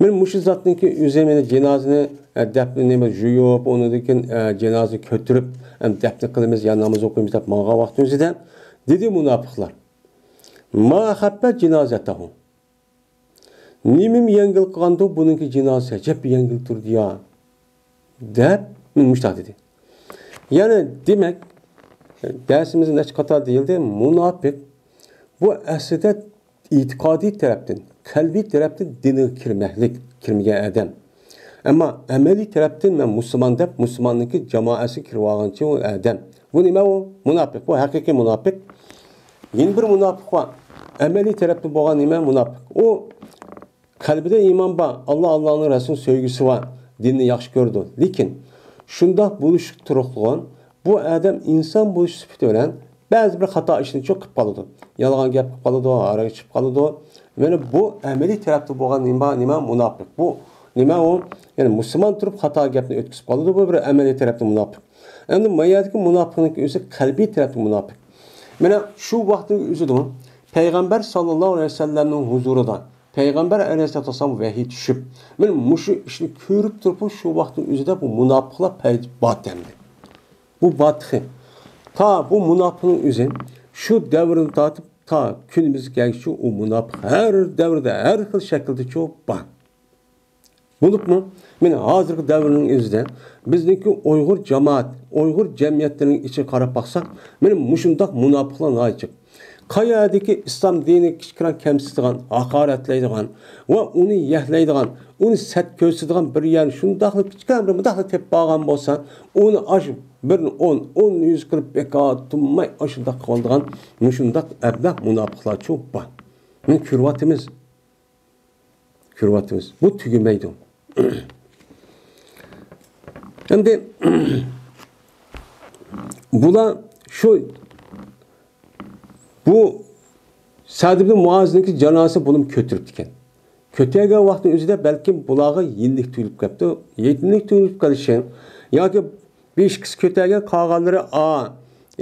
مانا مۇشۇ زاتنىڭكى ئۆزى مانا جىنازىنى، ئە، دەپنە نېمە يۇيۇپ، ئۇنىڭدىن كېيىن، ئە، جىنازىنى كۆتۈرۈپ، ئەم، دەپنە قىلىمىز يا ناماز ئوقۇيمىز دەپ ماڭغان ۋاقتىمىزدا دېدى مۇناپىقلار، ما خەپپە جىنازەتەھۇ. نېمىمۇ يەڭگىل قىلغاندۇ بۇنىڭكى جىنازىسى، ئەجەب يەڭگىل تۇردى يا، دەپ مۇشۇنداق دېدى. يەنى دېمەك، دەرسىمىزدە نەچچە قاتار دېيىلدى، مۇناپىق بۇ ئەسلىدە ئېتىقادىي تەرەپتىن، قەلبىي تەرەپتىن دىنغا كىرمەكلىك، كىرمىگەن ئادەم. ئەمما ئەمەلىي تەرەپتىن مەن مۇسۇلمان دەپ، مۇسۇلماننىڭكى جامائەسىگە كىرىۋالغانچە ئۇ ئادەم. بۇ نېمە ئۇ؟ مۇناپىق. بۇ ھەقىقىي مۇناپىق. يەنە بىر مۇناپىق بار. ئەمەلىي تەرەپتىن بولغان نېمە مۇناپىق؟ ئۇ قەلبىدە ئىمان بار، ئاللا، ئاللانىڭ رەسۇل سۆيگۈسى بار، دىننى ياخشى كۆرىدۇ. لېكىن شۇنداق بولۇشقا تۇرۇقلۇغان بۇ ئادەم ئىنسان بولۇش سۈپىتى بىلەن بەزى بىر خاتا ئىشنى چوق قىلىپ قالىدۇ. يالغان گەپ قىلىپ قالىدۇ، ھاراق ئىچىپ قالىدۇ. مانا بۇ ئەمەلىي تەرەپتە بولغان نېمە، نېمە مۇناپىق. بۇ نېمە ئۇ؟ يەنى مۇسۇلمان تۇرۇپ خاتا گەپنى ئۆتكۈزۈپ قالىدۇ. بۇ بىر ئەمەلىي تەرەپتە مۇناپىق. ئەمدى ما يەردىكى مۇناپىقنىڭ ئۆزى قەلبىي تەرەپتە مۇناپىق. مانا شۇ ۋاقىتنىڭ ئۆزىدىمۇ پەيغەمبەر ساللاللاھۇ ئەلەيھى ۋەسەللەمنىڭ ھۇزۇرىدا پەيغەمبەر ئەلەيھىسسالاتۇ ۋەسسالام ۋەھىي چۈشۈپ، مانا مۇشۇ ئىشنى كۆرۈپ تۇرۇپ، شۇ ۋاقىتنىڭ ئۆزىدە بۇ مۇناپىقلار پەيدا بار ئەمدى. بۇ باتىخى. تا بۇ مۇناپىقنىڭ ئۆزى شۇ دەۋردىن تارتىپ تا كۈنىمىزگە كەلگۈچە ئۇ مۇناپىق ھەر دەۋردە، ھەر خىل شەكىلدىچۇ بار. بولۇپمۇ، مانا ھازىرقى دەۋرنىڭ ئۆزىدە بىزنىڭكى ئۇيغۇر جامائەت، ئۇيغۇر جەمئىيەتلىرىنىڭ ئىچىگە قاراپ باقساق، مانا مۇشۇنداق مۇناپىقلار ناھايىتى جىق. قايەردىكى ئىسلام دىنى كىچىككىنە كەمسىتىدىغان، ھاقارەتلەيدىغان ۋە ئۇنى يەكلەيدىغان، ئۇنى سەت كۆرسىتىدىغان بىر يەرنى شۇنداقلا كىچىككىنە بىر مۇنداقلا تېپىپ قالغان بولسا، ئۇنى ئاش بىرنى ئون، ئوننى يۈز قىلىپ بىكار تۇرماي ئاشۇنداق قىلىدىغان مۇشۇنداق ئەبلەخ مۇناپىقلارچۇ بار. مانا كۆرۈۋاتىمىز. كۆرۈۋاتىمىز. بۇ تۈگىمەيدۇ. ئەمدى بۇلار شۇ، بۇ سەد ئىبن مۇئازنىڭكى جانازىسى بۇنىمۇ كۆتۈرۈپتىكەن. كۆتەرگەن ۋاقتىنىڭ ئۆزىدە بەلكىم بۇلارغا يېنىكلىك تۇيۇلۇپ كەپتۇ. يېنىكلىك تۇيۇلۇپ قېلىشى ياكى بىر ئىككىسى كۆتەرگەن، قالغانلىرى ئا،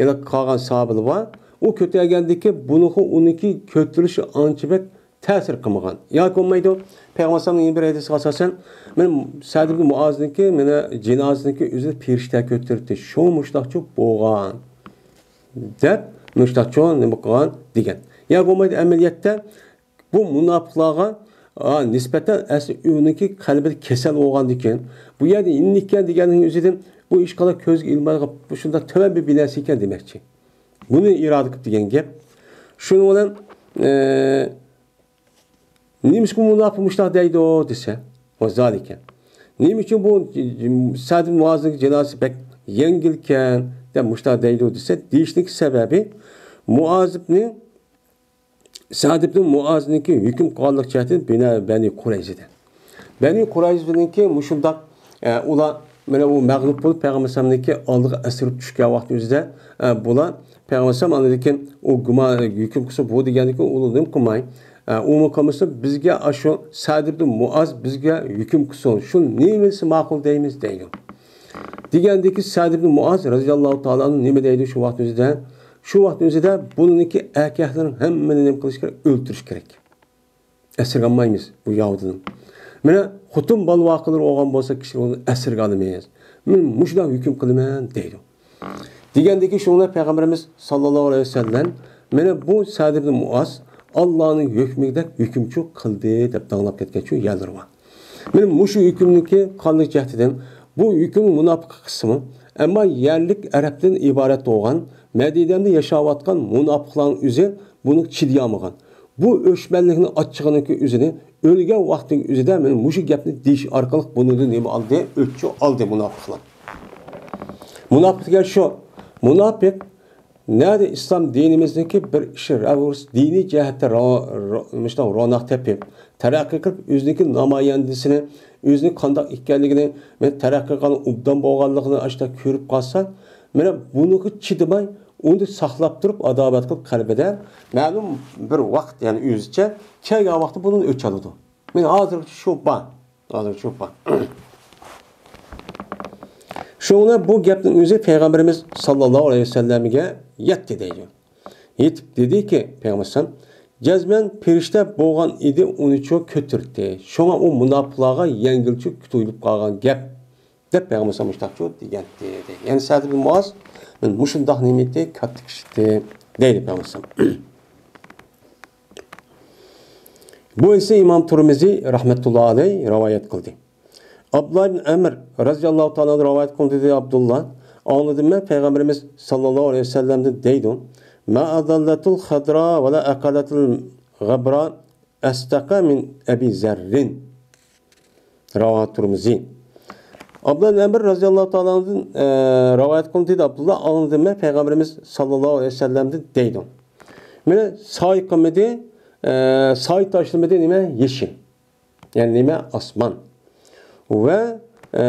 يەنە قالغان ساھابىلار بار. ئۇ كۆتەرگەندىكى بۇنىڭغا ئۇنىڭكى كۆتۈرۈلۈشى ئانچە بەك تەسىر قىلمىغان. ياكى بولمايدۇ، پەيغەمبەر ئەلەيھىسسالامنىڭ يەنە بىر ھەدىسىگە ئاساسەن، مانا سەد ئىبن مۇئازنىڭكى مانا جىنازىسىنىڭكى ئۆزىنى پېرىشتە كۆتۈرۈپتۇ. شۇ مۇشۇنداقچۇ بولغان دەپ، مۇشۇنداقچۇ نېمە قىلغان دېگەن. ياكى بولمايدۇ، ئەمەلىيەتتە بۇ مۇناپىقلارغا، ئا، نىسبەتەن ئەسلى ئۇنىڭكى قەلبىدە كېسەل بولغاندىكىن، بۇ يەردە يېنىككەن دېگەننىڭ ئۆزىدىن بۇ ئىشقىلار كۆزگە ئىلمايدىغان، بۇ شۇنداق تۆۋەن بىر بىنەسى ئىكەن دېمەكچى. بۇنى ئىرادە قىلىپ دېگەن گەپ. شۇنىڭ بىلەن، ئە، نېمىشقا مۇناپىق مۇشۇنداق دەيدۇ دېسە، ۋە زالىكە. نېمە ئۈچۈن بۇ سەد ئىبن مۇئازنىڭ جىنازىسى بەك يەڭگىلكەن دەپ مۇشۇنداق دەيدۇ دېسە، دېيىشنىڭ سەۋەبى مۇئاز ئىبنى، سەد ئىبن مۇئازنىڭكى ھۆكۈم قىلغانلىق جەھەتتىن بىنا-، بەنى قۇرەيزىدە. بەنى قۇرەيزىنىڭكى مۇشۇنداق، ئە، ئۇلار مانا ئۇ مەغلۇپ بولۇپ پەيغەمبەر ئەلەيھىسسالامنىڭكى ئالدىغا ئەسىرىپ چۈشكەن ۋاقتى ئۆزىدە، ئە، بۇلار پەيغەمبەر ئەلەيھىسسالام ئاندىن كېيىن ئۇ گۇما-، ھۆكۈم قىلسا بۇ دېگەندىن كېيىن ئۇلار نېمە قىلماي، ئە، ئۇمۇ قىلمىسا بىزگە ئاشۇ سەد ئىبن مۇئاز بىزگە ھۆكۈم قىلسۇن، شۇ نېمە دېسە ماقۇل دەيمىز دەيدۇ. دېگەندىكى سەد ئىبن مۇئاز رەزىياللاھۇ تائالا ئەنھۇ نېمە دەيدۇ شۇ ۋاقىت ئۆزىدە؟ شۇ ۋاقىت ئۆزىدە بۇنىڭكى ئەركەكلىرىنىڭ ھەممىنى نېمە قىلىش كېرەك؟ ئۆلتۈرۈش كېرەك. ئەسىرگە ئالمايمىز بۇ يەھۇدىينى. مانا خوتۇن بالا ۋاقىلىرى بولغان بولسا كىشىلەرنى ئەسىرگە ئالىمىز. مەن مۇشۇنداق ھۆكۈم قىلىمەن دەيدۇ. دېگەندىكى شۇڭا پەيغەمبىرىمىز ساللاللاھۇ ئەلەيھى ۋەسەللەم مانا بۇ سەد ئىبن مۇئاز ئاللانىڭ ھۆكمىدەك ھۆكۈمچى قىلدى دەپ داڭلاپ كەتكەن شۇ يەرلىرى بار. مانا مۇشۇ ھۆكۈمنىڭكى قانلىق جەھەتتىن بۇ ھۆكۈم مۇناپىق قىسمى، ئەمما يەرلىك ئەرەبتىن ئىبارەت بولغان مەدىنەدە ياشاۋاتقان مۇناپىقلارنىڭ ئۆزى بۇنىڭغا چىدىيالمىغان. بۇ ئۆچمەنلىكنىڭ ئاچچىقىنىڭكى ئۆزىنى ئۆلگەن ۋاقتىنىڭ ئۆزىدە مانا مۇشۇ گەپنى دېيىش ئارقىلىق بۇنىڭدىن نېمە ئالدى؟ ئۆچ ئالدى مۇناپىقلار. مۇناپىق دېگەن شۇ. مۇناپىق نەدە ئىسلام دىنىمىزنىڭكى بىر ئىشى رەۋۇرۇس دىنىي جەھەتتە را-، را-، مۇشۇنداق روناق تېپىپ، تەرەققىي قىلىپ، ئۆزىنىڭكى نامايەندىسىنى، ئۆزىنىڭ قانداق ئىكەنلىكىنى، مەن تەرەققىي قىلغان ئوبدان بولغانلىقىنى ئاشۇنداق كۆرۈپ قالسا، مانا بۇنىڭغا چىدىماي، ئۇنى ساقلاپ تۇرۇپ، ئاداۋەت قىلىپ قەلبىدە مەلۇم بىر ۋاقىت، يەنى ئۆزىچە كەلگەن ۋاقىتتا بۇنى ئۆچ ئالىدۇ. مانا ھازىرغىچە شۇ بار. ھازىرغىچە شۇ بار. شۇڭا بۇ گەپنىڭ ئۆزى پەيغەمبىرىمىز ساللاللاھۇ ئەلەيھى ۋەسەللەمگە يەتتى دەيدۇ. يېتىپ دېدىكى، پەيغەمبەر ئەلەيھىسسالام، جەزمەن پەرىشتە بولغان ئىدى، ئۇنىچۇ كۆتۈردى. شۇڭا ئۇ مۇناپىقلارغا يەڭگىلچە تۇيۇلۇپ قالغان گەپ، دەپ پەيغەمبەر ئەلەيھىسسالام مۇشۇنداقچۇ دېگەنتى، دەيدۇ. يەنى سەد ئىبن مۇئاز، مۇشۇنداق نېمە ئىدى، كاتتا كىشى ئىدى، دەيدۇ پەيغەمبەر ئەلەيھىسسالام. بۇ ھەدىسنى ئىمام تۇرمىزى رەھمەتۇللا ئەلەيھ رىۋايەت قىلدى. ئابدۇللا ئىبن ئەمر رەزىياللاھۇ تائالا ئەنھۇ رىۋايەت قىلدى، دەيدۇ ئابدۇللا. ئاڭلىدىم مەن پەيغەمبىرىمىز ساللاللاھۇ ئەلەيھى ۋەسەللەمدىن دەيدۇ: ما أضلت الخضراء ولا أقلت الغبراء أصدق من أبي ذر. رواه الترمذي. ئابدۇللا ئىبن ئەمر رەزىياللاھۇ تائالا ئەنھۇدىن، ئە، رىۋايەت قىلىندى، دەيدۇ ئابدۇللا، ئاڭلىدىم مەن پەيغەمبىرىمىز ساللاللاھۇ ئەلەيھى ۋەسەللەمدىن دەيدۇ. مانا ساي قىلمىدى، ئە، ساي تاشلىمىدى نېمە؟ يېشىل. يەنى نېمە؟ ئاسمان. ۋە، ئە،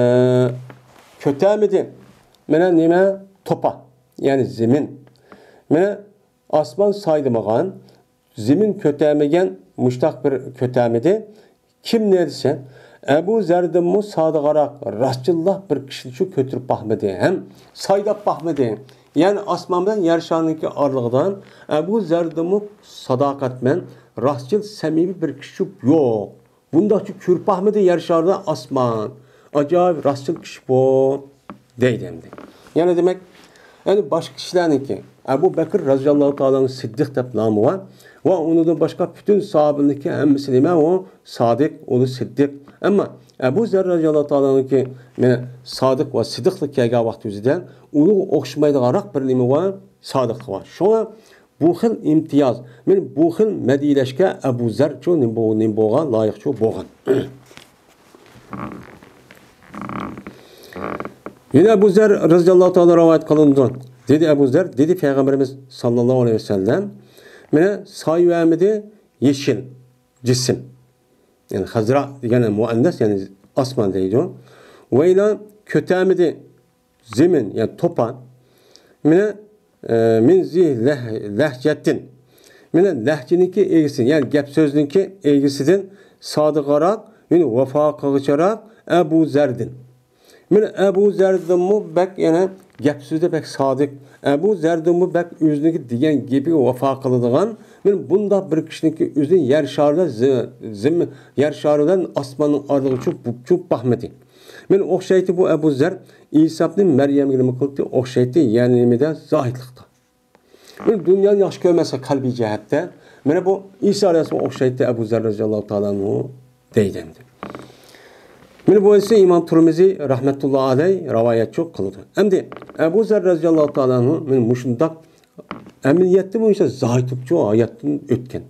كۆتەرمىدى. مانا نېمە؟ توپا. يەنى زېمىن. مانا ئاسمان سايلىمىغان، زېمىن كۆتەرمىگەن مۇشتاق بىر كۆتەرمىدى. كىم نېرىسى؟ ئەبۇ زەردىنمۇ سادىقراق، راستچىللا بىر كىشىنى شۇ كۆتۈرۈپ باقمىدى ھەم سايلاپ باقمىدى. يەنى ئاسمان بىلەن يەر شارىنىڭكى ئارىلىقىدا ئەبۇ زەردىنمۇ ساداقەتمەن، راستچىل، سەمىمىي بىر كىشى يوق. بۇنداقچە كۆرۈپ باقمىدى يەر شارىدا ئاسمان. ئاجايىپ راستچىل كىشى بۇ، دەيدۇ ئەمدى. يەنە دېمەك، يەنى باشقا كىشىلەرنىڭكى، ئەبۇ بەكىر رەزىياللاھۇ تائالا ئەنھۇ سىددىق دەپ نامى بار. ۋە ئۇنىڭدىن باشقا پۈتۈن ساھابىلىكى ھەممىسى نېمە؟ ئۇ سادىق، ئۇلۇ سىددىق. ئەمما ئەبۇ زەر رەزىياللاھۇ تائالا ئەنھۇكى مانا سادىق ۋە سىددىقلىق كەلگەن ۋاقتى يۈزىدىن ئۇنىڭغا ئوخشىمايدىغانراق بىر نېمە بار؟ سادىقلىق بار. شۇڭا بۇ خىل ئىمتىياز، مانا بۇ خىل مەدھىيلەشكە ئەبۇ زەرچۇ نېمە بو-، نېمە بولغان، لايىقچۇ بولغان. يەنە ئەبۇ زەر رەزىياللاھۇ تائالا رىۋايەت قىلىنىدۇ. دېدى ئەبۇ زەر، دېدى پەيغەمبىرىمىز ساللاللاھۇ ئەلەيھى ۋەسەللەم، مانا سايە بەرمىدى يېشىل جىسىم. يەنى خەزرا دېگەن مۇئەننەس، يەنى ئاسمان دەيدۇ. ۋەيلا كۆتەرمىدى زېمىن، يەنى توپان. مانا، ئە، مىن زى لەھ-، لەھجەتىن. مانا لەھجىنىڭكى ئىگىسى، يەنى گەپ سۆزنىڭكى ئىگىسىدىن سادىقراق، يەنى ۋاپا قىلغۇچىراق ئەبۇ زەردىن. مانا ئەبۇ زەردىنمۇ بەك يەنە گەپ سۆزىدە بەك سادىق. ئەبۇ زەردىنمۇ بەك ئۆزىنىڭكى دېگەن گېپىگە ۋاپا قىلىدىغان. مانا بۇنداق بىر كىشىنىڭكى ئۆزىنى يەر شارىدا زى-، زېمىن، يەر شارى بىلەن ئاسماننىڭ ئارىلىقىغا چۇ-، چۇ-، چۇ باقمىدى. مانا ئوخشايتتى بۇ ئەبۇ زەر ئىسا ئىبنى مەريەمگە نېمە قىلدى؟ ئوخشايتتى، يەنى نېمىدە؟ زاھىتلىقتا. مانا دۇنيانى ياخشى كۆرمەسلىك قەلبىي جەھەتتە. مانا بۇ ئىسا ئەلەيھىسسالامغا ئوخشايتتى ئەبۇ زەر رەزىياللاھۇ تائالا ئەنھۇ دەيدۇ ئەمدى. مانا بۇ ھەدىسنى ئىمام تۇرمىزى رەھمەتۇللا ئەلەيھ رىۋايەتچۇ قىلىدۇ. ئەمدى ئەبۇ زەر رەزىياللاھۇ تائالا ئەنھۇ مانا مۇشۇنداق ئەمەلىيەتتە بويىچە زاھىتلىقچۇ ھاياتتىن ئۆتكەن.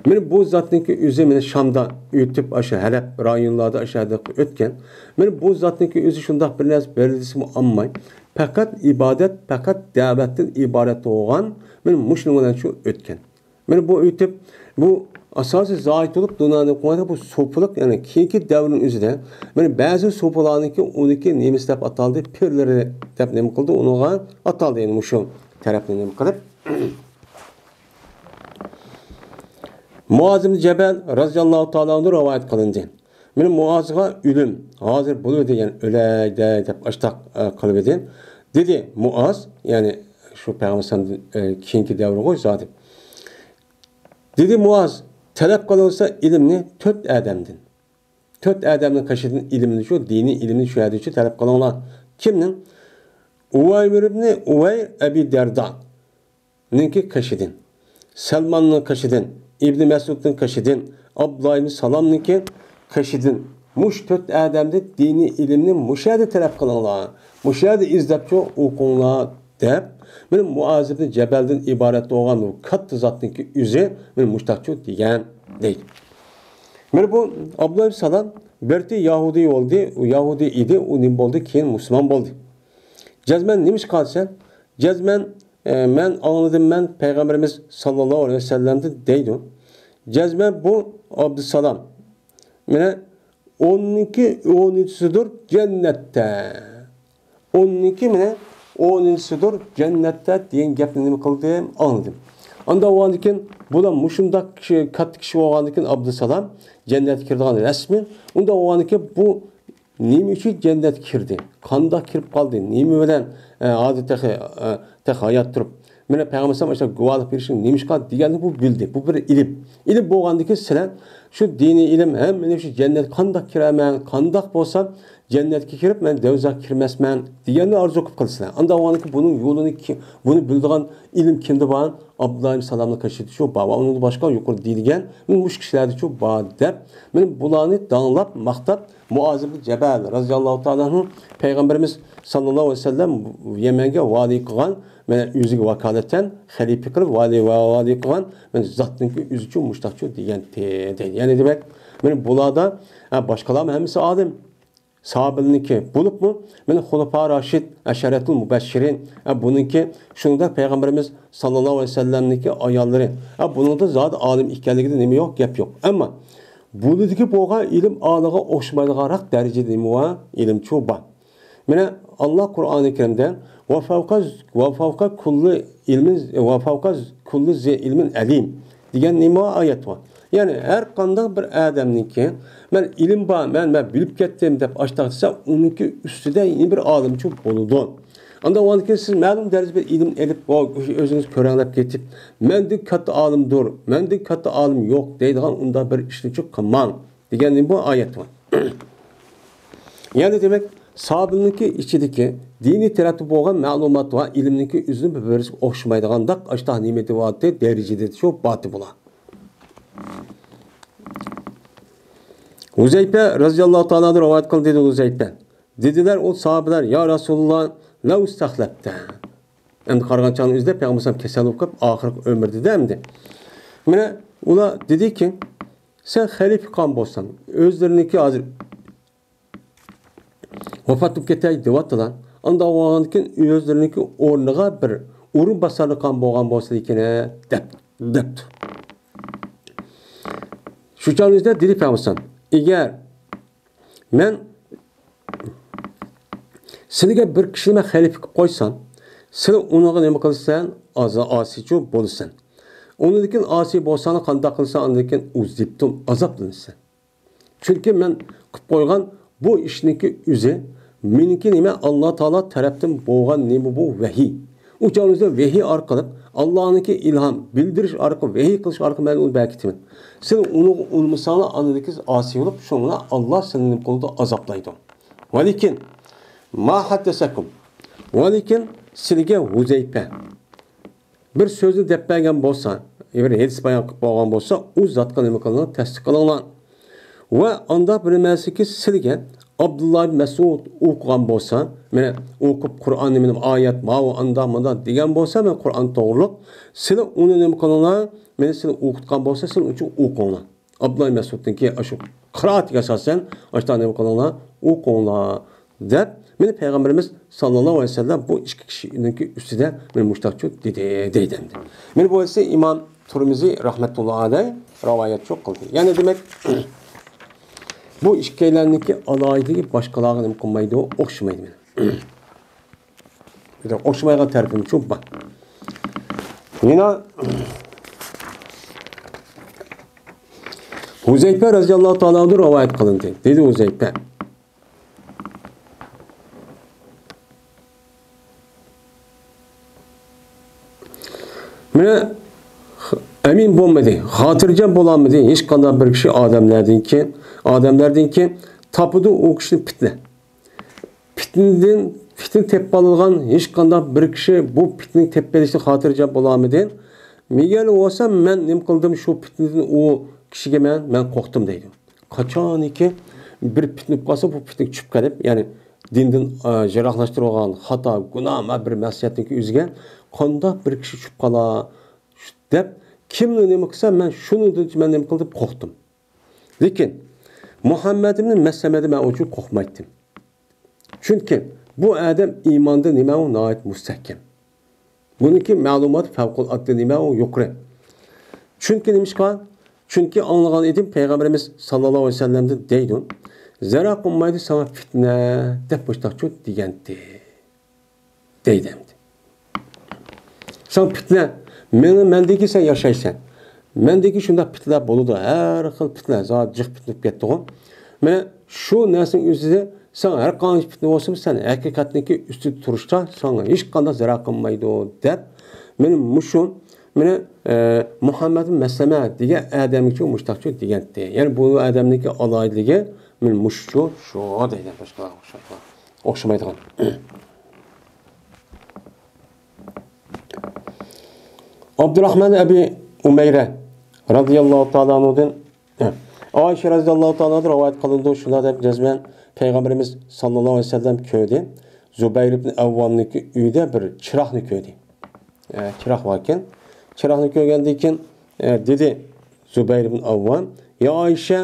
مانا بۇ زاتنىڭكى ئۆزى مانا شامدا ئۆتۈپ، ئاشۇ ھەلەب رايونلاردا ئاشۇ يەردە ئۆتكەن. مانا بۇ زاتنىڭكى ئۆزى شۇنداق بىر نەرسە بەرىلسىمۇ ئالماي، پەقەت ئىبادەت، پەقەت دەۋەتتىن ئىبارەت بولغان، مانا مۇشۇنىڭ بىلەن شۇ ئۆتكەن. مانا بۇ ئۆتۈپ، بۇ ئاساسىي زاھىت بولۇپ، دۇنيانى قويغاندا بۇ سوپىلىق، يەنى كېيىنكى دەۋرنىڭ ئۆزىدە، مانا بەزى سوپىلارنىڭكى ئۇنىڭكى نېمىسى دەپ ئاتالدى، پىرلىرى دەپ نېمە قىلدى، ئۇنىڭغا ئاتالدى، يەنى مۇشۇ تەرەپنى نېمە قىلىپ. مۇئاز ئىبن جەبەل رەزىياللاھۇ تائالا ئەنھۇ رىۋايەت قىلىندى. مانا مۇئازغا ئۆلۈم ھازىر بولىدۇ دېگەن، ئۆلەي دەي دەپ ئاشتاق، ئە، قىلىۋىدى. دېدى مۇئاز، يەنى شۇ پەيغەمبەر ئەلەيھىسسالامدىن، ئە، كېيىنكى دەۋرگۇ زادى. دېدى مۇئاز، تەلەپ قىلىنسا ئىلىمنى تۆت ئادەمدىن. تۆت ئادەمنىڭ قېشىدىن ئىلىمنى شۇ، دىنىي ئىلىمنى شۇ يەردە شۇ تەلەپ قىلىڭلار. كىمنىڭ؟ ئۇۋەيمىر ئىبنى ئۇۋەير ئەبى دەردا. نىڭكى قېشىدىن، سەلماننىڭ قېشىدىن، ئىبنى مەسئۇدنىڭ قېشىدىن، ئابدۇللا ئىبنى سالامنىڭكى قېشىدىن، مۇشۇ تۆت ئادەمدىن دىنىي ئىلىمنى مۇشۇ يەردە تەلەپ قىلىڭلار، مۇشۇ يەردە ئىزدەپچۇ ئوقۇڭلار دەپ، مانا مۇئاز ئىبنى جەبەلدىن ئىبارەت بولغان بۇ كاتتا زاتنىڭكى ئۆزى مانا مۇشتاقچۇ دېگەن دەيدۇ. مانا بۇ ئابدۇللا ئىبنى سالام بىرتى يەھۇدىي بولدى، ئۇ يەھۇدىي ئىدى، ئۇ نېمە بولدى؟ كېيىن مۇسۇلمان بولدى. جەزمەن نېمە ئىش قالسا؟ جەزمەن ئە، مەن ئاڭلىدىم، مەن پەيغەمبىرىمىز ساللاللاھۇ ئەلەيھى ۋەسەللەمدىن دەيدۇ. جەزمەن بۇ ئابدۇسالام. مانا ئوننىڭكى ئونىنچىسىدۇر جەننەتتە. ئوننىڭكى مانا ئونىنچىسىدۇر جەننەتتە دېگەن گەپنى نېمە قىلدىم؟ ئاڭلىدىم. ئاندا بولغاندىكىن بۇلار مۇشۇنداق كىشى، كاتتا كىشى بولغاندىكىن ئابدۇسالام جەننەتكە كىرىدىغان رەسمىي. ئۇنداق بولغاندىكىن بۇ نېمە ئۈچۈن جەننەتكە كىردى؟ قانداق كىرىپ قالدى؟ نېمە بىلەن، ئە، ھازىر تېخى، ئە، تېخى ھايات تۇرۇپ؟ مانا پەيغەمبەر ئەلەيھىسسالام ئاشۇ گۇۋاھلىق بېرىشنى نېمىشقا دېگەننى بۇ بىلدى. بۇ بىر ئىلىم. ئىلىم بولغاندىكىن سىلەر شۇ دىنىي ئىلىم ھەم مېنى شۇ جەننەتكە قانداق كىرەرمەن؟ قانداق بولسام جەننەتكە كىرىپ مەن دوزاخقا كىرمەسمەن دېگەننى ئارزۇ قىلىپ قىلىسىلەر. ئاندا بولغاندىكىن بۇنىڭ يولىنى كىم، بۇنى بىلىدىغان ئىلىم كىمدە بار؟ ئابدۇللا ئىبن سالامنىڭ قېشىدا شۇ بار. ۋە ئۇنىڭدىن باشقا يۇقىرىدا دېيىلگەن مۇشۇ كىشىلەردە شۇ بار دەپ، مانا بۇلارنى داڭلاپ، ماختاپ، مۇئاز ئىبن جەبەل رەزىياللاھۇ تائالا ئەنھۇ پەيغەمبىرىمىز ساللاللاھۇ ئەلەيھى ۋەسەللەم يەمەنگە ۋالىي قىلغان، مانا ئۆزىگە ۋاكالىتەن خەلىپە قىلىپ ۋالىي ۋە ۋالىي قىلغان، مانا زاتنىڭكى ئۆزىچۇ مۇشتاقچۇ دېگەن دەيدۇ. يەنى دېمەك، مانا بۇلاردا، ھە، باشقىلارمۇ ھەممىسى ئالىم. ساھابىلىرنىڭكى بولۇپمۇ، مانا خۇلىپا راشىد، ئەشەرەتۇل مۇبەششىرىن، ھە، بۇنىڭكى شۇنىڭدەك پەيغەمبىرىمىز ساللاللاھۇ ئەلەيھى ۋەسەللەمنىڭكى ئاياللىرى، ھە، بۇنىڭدا زادى ئالىم ئىكەنلىكىدە نېمە يوق، گەپ يوق. ئەمما بۇنىڭدىكى بولغان ئىلىم ئالىغا ئوخشىمايدىغانراق دەرىجىدە نېمە بار؟ ئىلىمچۇ بار. مانا، ئاللا قۇرئانى كەرىمدە «ۋە فەۋقە، ۋە فەۋقە كۇللى ئىلمىن، ۋە فەۋقە كۇللى زى ئىلمىن ئەلىم» دېگەن نېمە ئايەت بار؟ يەنى ھەر قانداق بىر ئادەمنىڭكى، «مەن ئىلىم بار، مەن، مەن بىلىپ كەتتىم» دەپ ئاشتاق دېسە، ئۇنىڭكى ئۈستىدە يەنە بىر ئالىمچۇ بولىدۇ. ئاندا ئۇنىڭدىن كېيىن سىز مەلۇم دەرىجىدە بىر ئىلىم ئېلىپ، ئۆزىڭىز كۆرەڭلەپ كېتىپ، «مەندىن كاتتا ئالىمدۇر، مەندىن كاتتا ئالىم يوق» دەيدىغان ئۇنداق بىر ئىشنىچۇ قىلماڭ دېگەن بۇ ئايەت بار. يەنى دېمەك، ساھابىنىڭكى ئىچىدىكى دىنىي تەرەپتە بولغان مەلۇمات ۋە ئىلىمنىڭكى ئۆزىنىڭ بىر-بىرىسىگە ئوخشىمايدىغانداق ئاشتاق نېمىتى بارتى، دەرىجىدە شۇ بارتى بۇلار. ھۇزەيپە رەزىياللاھۇ تائالا ئەنھۇ رىۋايەت قىلدى، دېدى ھۇزەيپە. دېدىلەر ئۇ ساھابىلەر: «يا رەسۇلاللا، لەۋ ئىستەخلەپتە.» ئەمدى قارىغان چاغنىڭ ئۆزىدە پەيغەمبەر كېسەل بولۇپ قېلىپ، ئاخىرقى ئۆمرىدە ئەمدى. مانا ئۇلار دېدىكى، سەن خەلىپە قىلغان بولساڭ، ئۆزلىرىنىڭكى ھازىر ۋاپات بولۇپ كېتەي دەۋاتىدىلا. ئانداق بولغاندىكىن ئۆزلىرىنىڭكى ئورنىغا بىر ئورۇنباسارنى قىلغان بولغان بولسا ئىكەن، دەپ، دەپتۇ. شۇ چاغنىڭ ئۆزىدە دېدى پەيغەمبەر: «ئەگەر مەن سىلىگە بىر كىشىنى مەن خەلىپە قىلىپ قويسام، سىلى ئۇنىڭغا نېمە قىلىسەن؟ ئازا-، ئاسىيچۇ بولىسەن. ئۇنىڭدىن كېيىن ئاسىي بولساڭ قانداق قىلىسەن؟ ئاندىن كېيىن ئۇزىبتۇم، ئازابلىنىسەن.» چۈنكى مەن قىلىپ قويغان بۇ ئىشنىڭكى ئۆزى مېنىڭكى نېمە، ئاللا تائالا تەرەپتىن بولغان نېمە بۇ؟ ۋەھىي. ئۇ چاغدا ۋەھىي ئارقىلىق، ئاللانىڭكى ئىلھام بىلدۈرۈش ئارقىلىق، ۋەھىي قىلىش ئارقىلىق مەن ئۇنى بەركىتىمەن. سىلەر ئۇنىڭغا ئۇنىمىساڭلار، ئاندىن كېيىن ئاسىي بولۇپ، شۇڭا ئاللا سىلەرنى نېمە قىلىدۇ؟ ئازابلايدۇ. ۋەلىكىن، ما ھەددەسەكۇم. ۋەلىكىن سىلىگە ھۇزەيپە بىر سۆزنى دەپ بەرگەن بولسا، بىر ھەدىس بايان قىلىپ بولغان بولسا، ئۇ زاتقا نېمە قىلىڭلار؟ تەستىق قىلىڭلار. ۋە ئاندا بىر نەرسىكى سىلىگە ئابدۇللا ئىبن مەسئۇد ئوقۇغان بولسا، مانا ئوقۇپ قۇرئاننى مېنىڭ ئايەت، ماۋۇ ئاندا مۇندا دېگەن بولسا، مەن قۇرئان توغرۇلۇق، سىلى ئۇنى نېمە قىلىڭلار؟ مېنى سىلى ئوقۇتقان بولسا، سىلى ئۇنچە ئوقۇڭلار. ئابدۇللا مەسئۇدنىڭكى ئاشۇ قىرائىتىگە ئاساسەن، ئاشۇنداق نېمە قىلىڭلار، ئوقۇڭلار، دەپ، مانا پەيغەمبىرىمىز ساللاللاھۇ ئەلەيھى ۋەسەللەم بۇ ئىككى كىشىنىڭكى ئۈستىدە مانا مۇشۇنداق دېدى، دەيدۇ ئەمدى. مانا بۇ ھەدىسنى ئىمام تۇرمىزى رەھمەتۇللا ئەلەيھ رىۋايەت قىلدى. يەنى دېمەك، بۇ ئىككىيلەننىڭكى ئالاھىدىلىكى باشقىلارغا نېمە قىلمايدۇ، ئوخشىمايدۇ مانا. بىر ئوخشىمايدىغان تەرىپىمۇ شۇ بار. يەنە ھۇزەيپە رەزىياللاھۇ تائالا ئەنھۇ رىۋايەت قىلىندى. دېدى ھۇزەيپە: مانا ئەمىن بولمىدى، خاتىرجەم بولالمىدى ھېچقانداق بىر كىشى ئادەملەردىنكى، ئادەملەردىنكى تاپىدۇ ئۇ كىشىنى پىتنە. پىتنىدىن، پىتنە تېپىپ قالىدىغان ھېچقانداق بىر كىشى بۇ پىتنىنى تېپىپ قېلىشتىن خاتىرجەم بولالمىدى. مېگەر بولسا مەن نېمە قىلدىم، شۇ پىتنىدىن ئۇ كىشىگە مەن، مەن قورقتۇم دەيدۇ. قاچانكى بىر پىتنە بولۇپ قالسا، بۇ پىتنىگە چۈشۈپ قېلىپ، يەنى دىندىن، ئا، يىراقلاشتۇرىدىغان خاتا، گۇناھ، بىر مەسىيەتنىڭكى ئۆزىگە قانداق بىر كىشى چۈشۈپ قالا دەپ، كىمنى نېمە قىلسا، مەن شۇنىڭدىن مەن نېمە قىلدىم، قورقتۇم. لېكىن مۇھەممەد ئىبنى مەسلەمەدىن مەن ئۇنچە قورقمايتتىم. چۈنكى بۇ ئادەم ئىماندا نېمە ئۇ ناھايىتى مۇستەھكەم. بۇنىڭكى مەلۇماتى پەۋقۇلئاددە نېمە ئۇ يۇقىرى. چۈنكى نېمىشقا؟ چۈنكى ئاڭلىغان ئىدىم پەيغەمبىرىمىز ساللاللاھۇ ئەلەيھى ۋەسەللەمدىن دەيدۇ، زەرا قىلمايدۇ ساڭا پىتنە دەپ مۇشتاقچۇ دېگەنتى. دەيدۇ ئەمدى. ساڭا پىتنە، مېنى، مەندىكى سەن ياشايسەن. مەندىكى شۇنداق پىتنىلەر بولىدۇ، ھەر خىل پىتنە، زادى جىق پىتنە بولۇپ كەتتىغۇ. مانا شۇ نەرسىنىڭ ئۆزىدە ساڭا ھەر قانچە پىتنە بولسىمۇ، سەن ھەقىقەتنىڭكى ئۈستىدە تۇرۇشتا ساڭا ھېچقانداق زەرەر قىلمايدۇ، دەپ، مانا مۇشۇ، مانا، ئە، مۇھەممەد مەسلەمە دېگەن ئادەمگىچۇ مۇشتاقچۇ دېگەنتى. يەنى بۇ ئادەمنىڭكى ئالاھىدىلىكى مانا مۇشۇچۇ، شۇ دەيدۇ، باشقىلارغا ئوخشايدۇ. ئوخشىمايدىغان. ئابدۇراخمان ئەبى ئۇمەيرە رەزىياللاھۇ تائالا ئەنھۇدىن، ئائىشە رەزىياللاھۇ تائالا ئەنھا رىۋايەت قىلىنىدۇ، شۇنداق دەپ جەزمەن پەيغەمبىرىمىز ساللاللاھۇ ئەلەيھى ۋەسەللەم كۆردى. زۇبەير ئىبن ئەۋۋامنىڭكى ئۆيىدە بىر چىراغنى كۆردى. ئە، چىراغ باركەن. چىراغنى كۆرگەندىن كېيىن، ئە، دېدى زۇبەير ئىبن ئەۋۋام: يا ئائىشە،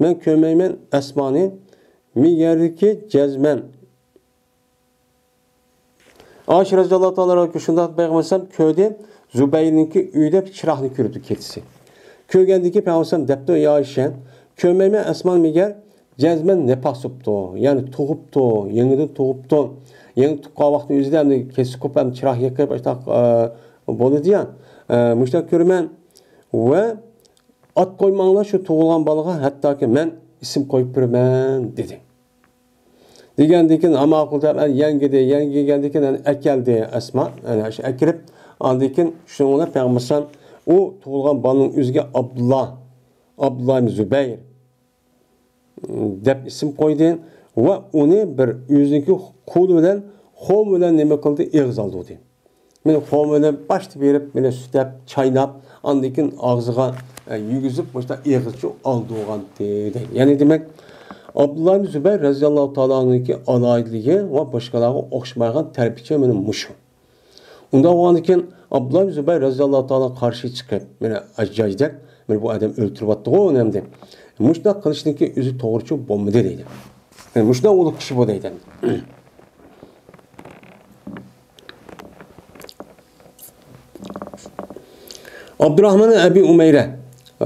مەن كۆرمەيمەن ئەسمانى، مېگەركى جەزمەن ئائىشە رەزىياللاھۇ تائالا ئەنھا شۇنداق پەيغەمبەر ئەلەيھىسسالام كۆردى، زۇبەيرنىڭكى ئۆيىدە بىر چىراغنى كۆرۈپتۇ كېچىسى. كۆرگەندىن كېيىن پەيغەمبەر ئەلەيھىسسالام دەپتۇ: يا ئائىشە، كۆرمەيمەن ئەسمان مېگەر جەزمەن نىپاس بوپتۇ، يەنى تۇغۇپتۇ، يېڭىدىن تۇغۇپتۇ. يېڭى تۇغقان ۋاقتىنىڭ ئۆزىدە ئەمدى كېسىپ قويۇپ، ئەمدى چىراغ يېقىپ، ئاشۇنداق، ئە، بولىدۇ يا. ئە، مۇشۇنداق كۆرىمەن. ۋە ئات قويماڭلار شۇ تۇغۇلغان بالىغا، ھەتتاكى مەن ئىسىم قويۇپ بېرىمەن، دېدى. دېگەندىن كېيىن، ھە، ماقۇل دەپ، ئە، يەڭگىدى، يەڭگىگەندىن كېيىن، ئەنە، ئەكەلدى ئەسما، ئەنە، شۇ ئەكىرىپ، ئاندىن كېيىن شۇنىڭ بىلەن پەيغەمبەر ئەلەيھىسسالام ئۇ تۇغۇلغان بالىنىڭ ئۆزىگە ئابدۇللا، ئابدۇللا ئىبن زۇبەير، دەپ ئىسىم قويدى ۋە ئۇنى بىر ئۆزىنىڭكى قولى بىلەن، خۇمى بىلەن نېمە قىلدى؟ ئېغىز ئالدۇردى. مېنى خۇمى بىلەن باشتا بېرىپ، مېنى سۈتەپ، چايناپ، ئاندىن كېيىن ئاغزىغا، ئە، يېگۈزۈپ، مۇشۇنداق ئېغىزچە ئالدۇرغانتى، دەيدۇ. يەنى دېمەك، ئابدۇللا ئىبن زۇبەير رەزىياللاھۇ تائالا ئانھۇنىڭكى ئالاھىدىلىكى ۋە باشقىلارغا ئوخشىمايدىغان تەرىپىچە مېنى مۇشۇ. ئۇنداق بولغاندىكىن، ئابدۇللا ئىبن زۇبەير رەزىياللاھۇ تائالا قارشى چىقىپ، مېنى ئاجايىدەك، مېنى بۇ ئادەم ئۆلتۈرۈۋاتتىغۇ ئەمدى. مۇشۇنداق قىلىشنىڭكى ئۆزى توغرىچۇ بولمىدى دەيدۇ. مۇشۇنداق ئۇلۇغ كىشى بۇ دەيدۇ. ئابدۇراھمان ئەبى ئۇمەيرە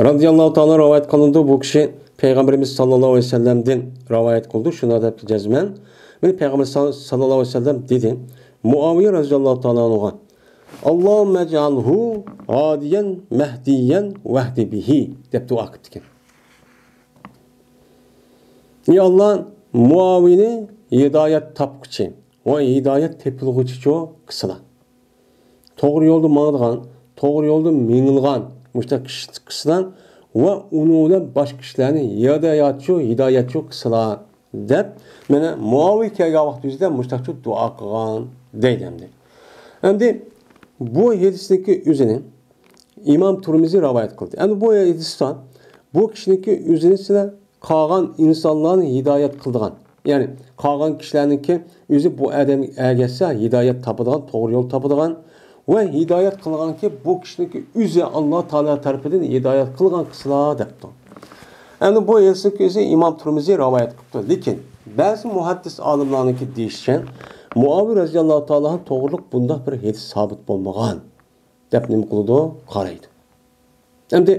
رەزىياللاھۇ تائالا رىۋايەت قىلىنىدۇ. بۇ كىشى پەيغەمبىرىمىز ساللاللاھۇ ئەلەيھى ۋەسەللەمدىن رىۋايەت قىلىدۇ. شۇنداق دەپتۇ جەزمەن. مېنى پەيغەمبەر سال-، ساللاللاھۇ ئەلەيھى ۋەسەللەم دېدى، مۇئاۋىيە رەزىياللاھۇ تائالا ئەنھۇغا، «ئاللاھۇممە ئىجئەلھۇ ھادىيەن مەھدىيەن ۋەھدى بىھى» دەپ دۇئا قىپتىكەن. ئى ئاللا، مۇئاۋىيەنى ھىدايەت تاپقۇچى ۋە ھىدايەت تېپىلغۇچىچۇ قىلسىلا. توغرا يولدا ماڭىدىغان، توغرا يولدا مېڭىلغان مۇشۇنداق كىشى قىلسىلا ۋە ئۇنىڭ بىلەن باشقا كىشىلەرنى ھىدايەتچۇ، ھىدايەتچۇ قىلسىلا. دەپ، مانا مۇئاۋىيە كەلگەن ۋاقتى يۈزىدە مۇشۇنداقچۇ دۇئا قىلغان دەيدۇ ئەمدى. ئەمدى بۇ ھەدىسنىڭكى ئۆزىنى ئىمام تۇرمىزى رىۋايەت قىلدى. ئەمدى بۇ ھەدىستە بۇ كىشىنىڭكى ئۆزىنى سىلەر قالغان ئىنسانلارنى ھىدايەت قىلىدىغان، يەنى قالغان كىشىلەرنىڭكى ئۆزى بۇ ئادەمگە ئەگەشسە ھىدايەت تاپىدىغان، توغرا يول تاپىدىغان، ۋە ھىدايەت قىلغانكى بۇ كىشىنىڭكى ئۆزى ئاللا تائالا تەرىپىدىن ھىدايەت قىلغان قىلسىلا دەپتۇ. ئەمدى بۇ ھەدىسنىڭكى ئۆزى ئىمام تۇرمىزى رىۋايەت قىپتۇ. لېكىن بەزى مۇھەددىس ئالىملارنىڭكى دېيىشىچە، مۇئاۋىيە رەزىياللاھۇ تائالا توغرۇلۇق بۇنداق بىر ھەدىس سابىت بولمىغان دەپ نېمە قىلىدۇ؟ قارايدۇ. ئەمدى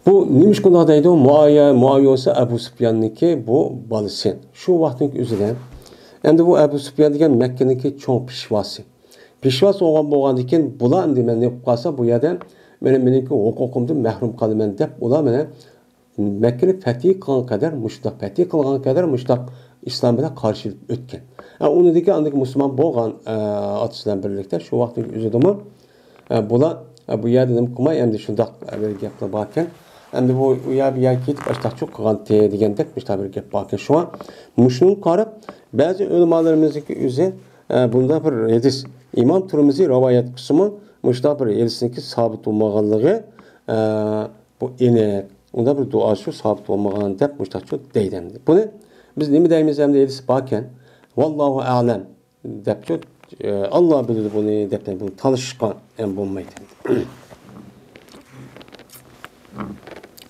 بۇ نېمىشقا ئۇنداق دەيدۇ؟ مۇئاۋىيە، مۇئاۋىيە بولسا ئەبۇ سۇپياننىڭكى بۇ بالىسى. شۇ ۋاقىتنىڭ ئۆزىدە ئەمدى بۇ ئەبۇ سۇپيان دېگەن مەككىنىڭكى چوڭ پېشۋاسى. پېشۋاسى بولغان، بولغاندىن كېيىن بۇلار ئەمدى مەن نېمە قىلىپ قالسا بۇ يەردە مېنى، مېنىڭكى ھوقۇقۇمدىن مەھرۇم قالىمەن دەپ ئۇلار مانا مەككىنى پەتھى قىلغان قەدەر مۇشۇنداق، پەتھى قىلغان قەدەر مۇشۇنداق ئىسلام بىلەن قارشى ئۆتكەن. ھە، ئۇنىڭدىن كېيىن ئاندىن كېيىن مۇسۇلمان بولغان، ئە، ئاتىسى بىلەن بىرلىكتە شۇ ۋاقىتنىڭ ئۆزىدىمۇ، ئە، بۇلار، ئە، بۇ يەردە نېمە قىلماي، ئەمدى شۇنداق، ئە، بىر گەپلەر باركەن. ئەمدى بۇ، ئۇ يەر، بۇ يەر كېتىپ ئاشتاقچۇ قىلغانتى دېگەندەك مۇشۇنداق بىر گەپ باركەن. شۇڭا مۇشۇنىڭغا قاراپ بەزى ئۆلىمالىرىمىزنىڭكى ئۆزى، ئە، بۇنداق بىر ھەدىس ئىمام تۇرمىزى رىۋايەت قىلسىمۇ مۇشۇنداق بىر ھەدىسنىڭكى سابىت بولمىغانلىقى، ئە، بۇ ئېنىق. ئۇنداق بىر دۇئا شۇ سابىت بولمىغان دەپ مۇشۇنداقچۇ دەيدۇ ئەمدى. بۇنى بىز نېمە دەيمىز ئەمدى؟ ھەدىس باركەن. ۋاللاھۇ ئەلەم دەپچۇ، ئاللا بىلىدۇ بۇنى دەپ بۇنى تالىشىشقا ھەم بولمايدۇ.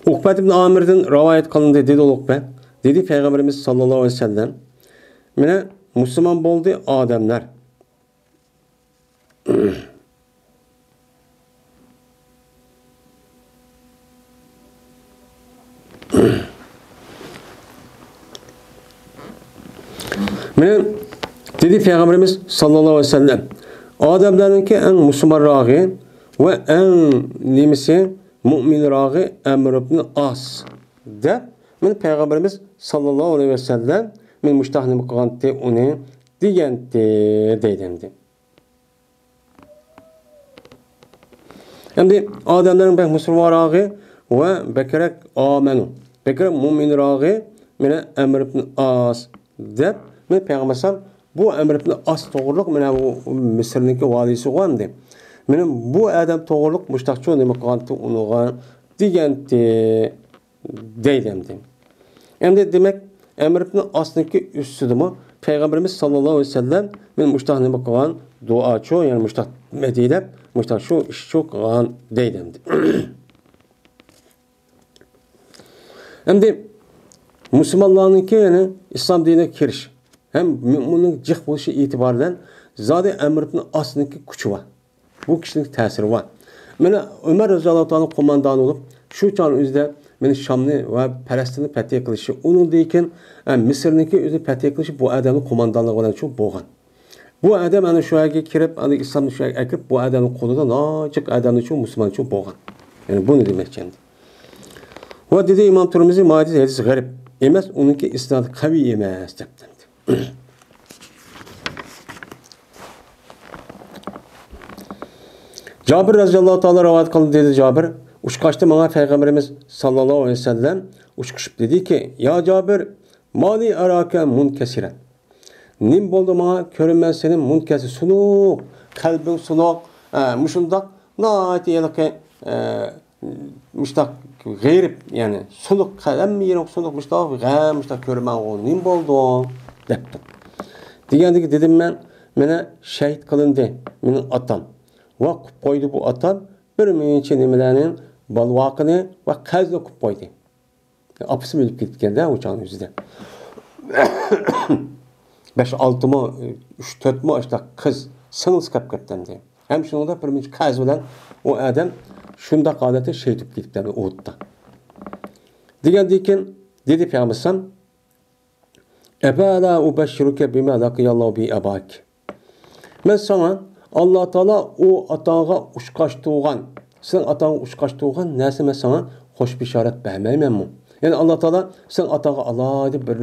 ئۇقبەت ئىبن ئامىردىن رىۋايەت قىلىندى، دېدى ئۇقبە. دېدى پەيغەمبىرىمىز ساللاللاھۇ ئەلەيھى ۋەسەللەم، مانا مۇسۇلمان بولدى ئادەملەر. مانا دېدى پەيغەمبىرىمىز ساللاللاھۇ ئەلەيھى ۋەسەللەم، ئادەملەرنىڭكى ئەڭ مۇسۇلمانراغى ۋە ئەڭ نېمىسى مۇئمىنراغى ئەمر ئىبن ئاس دەپ، مانا پەيغەمبىرىمىز ساللاللاھۇ ئەلەيھى ۋەسەللەم مانا مۇشۇنداق نېمە قىلغانتى ئۇنى دېگەنتى دەيدۇ ئەمدى. ئەمدى ئادەملەرنىڭ بەك مۇسۇلمانراغى ۋە بەكرەك ئامەنۇ، بەكرەك مۇئمىنراغى مانا ئەمر ئىبن ئاس دەپ، مانا پەيغەمبەر ئەلەيھىسسالام بۇ ئەمر ئىبن ئاس توغرۇلۇق، مانا بۇ مىسىرنىڭكى ۋالىيسىغۇ ئەمدى. مانا بۇ ئادەم توغرۇلۇق مۇشتاقچۇ نېمە قىلغانتى ئۇنىڭغا دېگەنتى. دەيدۇ ئەمدى. ئەمدى دېمەك، ئەمر ئىبن ئاسنىڭكى ئۈستىدىمۇ پەيغەمبىرىمىز ساللاللاھۇ ئەلەيھى ۋەسەللەم مانا مۇشتاق نېمە قىلغان، دۇئاچۇ، يەنى مۇشتاق مەدھىيلەپ، مۇشتاق شۇ ئىشچۇ قىلغان دەيدۇ ئەمدى. ئەمدى مۇسۇلمانلارنىڭكى، يەنى ئىسلام دىنىغا كىرىش ھەم مۆمىننىڭ جىق بولۇشى ئېتىبارى بىلەن زادى ئەمر ئىبن ئاسنىڭكى كۈچى بار. بۇ كىشىنىڭ تەسىرى بار. مانا ئۆمەر رەزىياللاھۇ تائالا قوماندان بولۇپ، شۇ چاغنىڭ ئۆزىدە مېنى شامنى ۋە پەلەستىننى پەتھىي قىلىشى، ئۇنىڭدىن كېيىن، ئە، مىسىرنىڭكى ئۆزىنى پەتھىي قىلىشى بۇ ئادەمنىڭ قوماندانلىقى بىلەن شۇ بولغان. بۇ ئادەم ئەنە شۇ يەرگە كىرىپ، ئەنە ئىسلامنى شۇ يەرگە ئەكىرىپ، بۇ ئادەمنىڭ قولىدا ناچىق ئادەمنى شۇ مۇسۇلمان شۇ بولغان. يەنى بۇنى دېمەكچى ئەمدى. ۋە دېدى ئىمام تۈرمىزى، ما ھەدىس، ھەدىس غەرىب ئەمەس، ئۇنىڭكى ئىسنادى قەۋىي ئەمەس، دەپتۇ. جابىر رەزىياللاھۇ تائالا رىۋايەت قىلدى، دېدى جابىر، ئۇچقاچتا ماڭا پەيغەمبىرىمىز ساللاللاھۇ ئەلەيھى ۋەسەللەم ئۇچقۇچۇپ دېدىكى، يا جابىر، مالى ئاراكە مۇنكەسىرەن. نېمە بولدى ماڭا؟ كۆرىمەن سېنى مۇنكەسىر، سۇنۇق، قەلبىڭ سۇنۇق، ئە، مۇشۇنداق ناھايىتى ھېلىقى، ئە، مۇشتاق غېرىب، يەنى سۇنۇق، ھەممە يېرىڭ سۇنۇق، مۇشتاق غەم، مۇشتاق كۆرىمەنغۇ، نېمە بولدۇڭ؟ دەپتۇ. دېگەندىكى دېدىم مەن، مانا شەھىت قىلىندى مېنىڭ ئاتام. ۋە قىپ قويدى بۇ ئاتام بىر مۇنچە نېمىلەرنىڭ بالۋاقىنى ۋە قەزنى قىپ قويدى. ئاپىسىمۇ ئۆلۈپ كېتىپتىكەن-دە ئۇ چاغنىڭ ئۆزىدە. بەش، ئالتىمۇ، ئۈچ، تۆتمۇ ئاشۇنداق قىز سىڭلىسى قېلىپ كەتكەنىدى. ھەم شۇنىڭدا بىر مۇنچە قەز بىلەن ئۇ ئادەم شۇنداق ھالەتتە شېھىت بولۇپ كېتىپتىكەن ئوتتا. دېگەندىن كېيىن دېدى پەيغەمبەر ئەلەيھىسسالام، ئەفەلا ئۇبەششىرۇكە بىما لەقىيەللاھۇ بىھى ئەباك. مەن ساڭا ئاللا تائالا ئۇ ئاتاڭغا ئۇچقاشتۇرغان، سېنىڭ ئاتاڭغا ئۇچقاشتۇرغان نەرسە مەن ساڭا خوش بېشارەت بەرمەيمەنمۇ؟ يەنى ئاللا تائالا سېنىڭ ئاتاڭغا ئالاھىدە بىر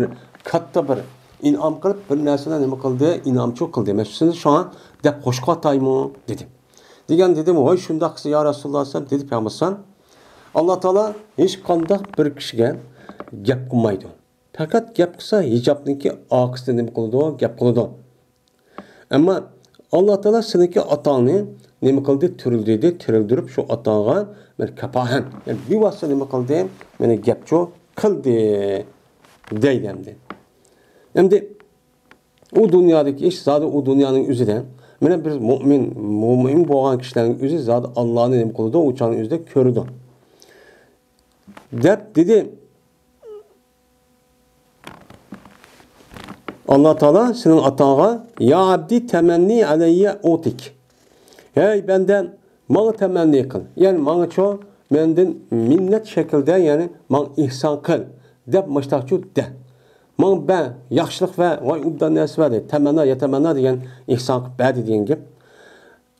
كاتتا بىر ئىنئام قىلىپ، بىر نەرسىنى نېمە قىلدى، ئىنئامچىلىق قىلدى. مەن سېنى شۇڭا دەپ خوش قىلىۋاتايمۇ؟ دېدى. دېگەن دېدىم، ۋاي شۇنداق قىلسا يا رەسۇلاللا دېسەم، دېدى پەيغەمبەر ئەلەيھىسسالام، ئاللا تائالا ھېچقانداق بىر كىشىگە گەپ قىلمايدۇ. پەقەت گەپ قىلسا ھىجابنىڭكى ئارقىسىدا نېمە قىلىدۇ؟ گەپ قىلىدۇ. ئەمما ئاللا تائالا سېنىڭكى ئاتاڭنى نېمە قىلدى؟ تىرىلدۈردى، تىرىلدۈرۈپ شۇ ئاتاڭغا بىر كاپاھەن، يەنى بىۋاسىتە نېمە قىلدى؟ مېنى گەپچۇ قىلدى دەيدۇ ئەمدى. ئەمدى ئۇ دۇنيادىكى ئىش، زادى ئۇ دۇنيانىڭ ئۆزىدە مانا بىر مۇئمىن، مۇئمىن بولغان كىشىلەرنىڭ ئۆزى زادى ئاللانى نېمە قىلىدۇ؟ ئۇ چاغنىڭ ئۆزىدە كۆرىدۇ. دەپ دېدى. ئاللا تائالا سېنىڭ ئاتاڭغا، يا ئابدى تەمەننى ئەلەييە ئۇتىك. ھەي بەندەم، ماڭا تەمەننى قىل. يەنى ماڭىچۇ مەندىن مىننەت شەكلىدە، يەنى ماڭا ئېھسان قىل دەپ مۇشتاقچۇ دە. ماڭا بەر، ياخشىلىق بەر، ۋاي ئوبدان نەرسە بەر دە. تەمەننا، يەتەمەننا دېگەن ئېھسان قىلىپ بەردى دېگەن گەپ.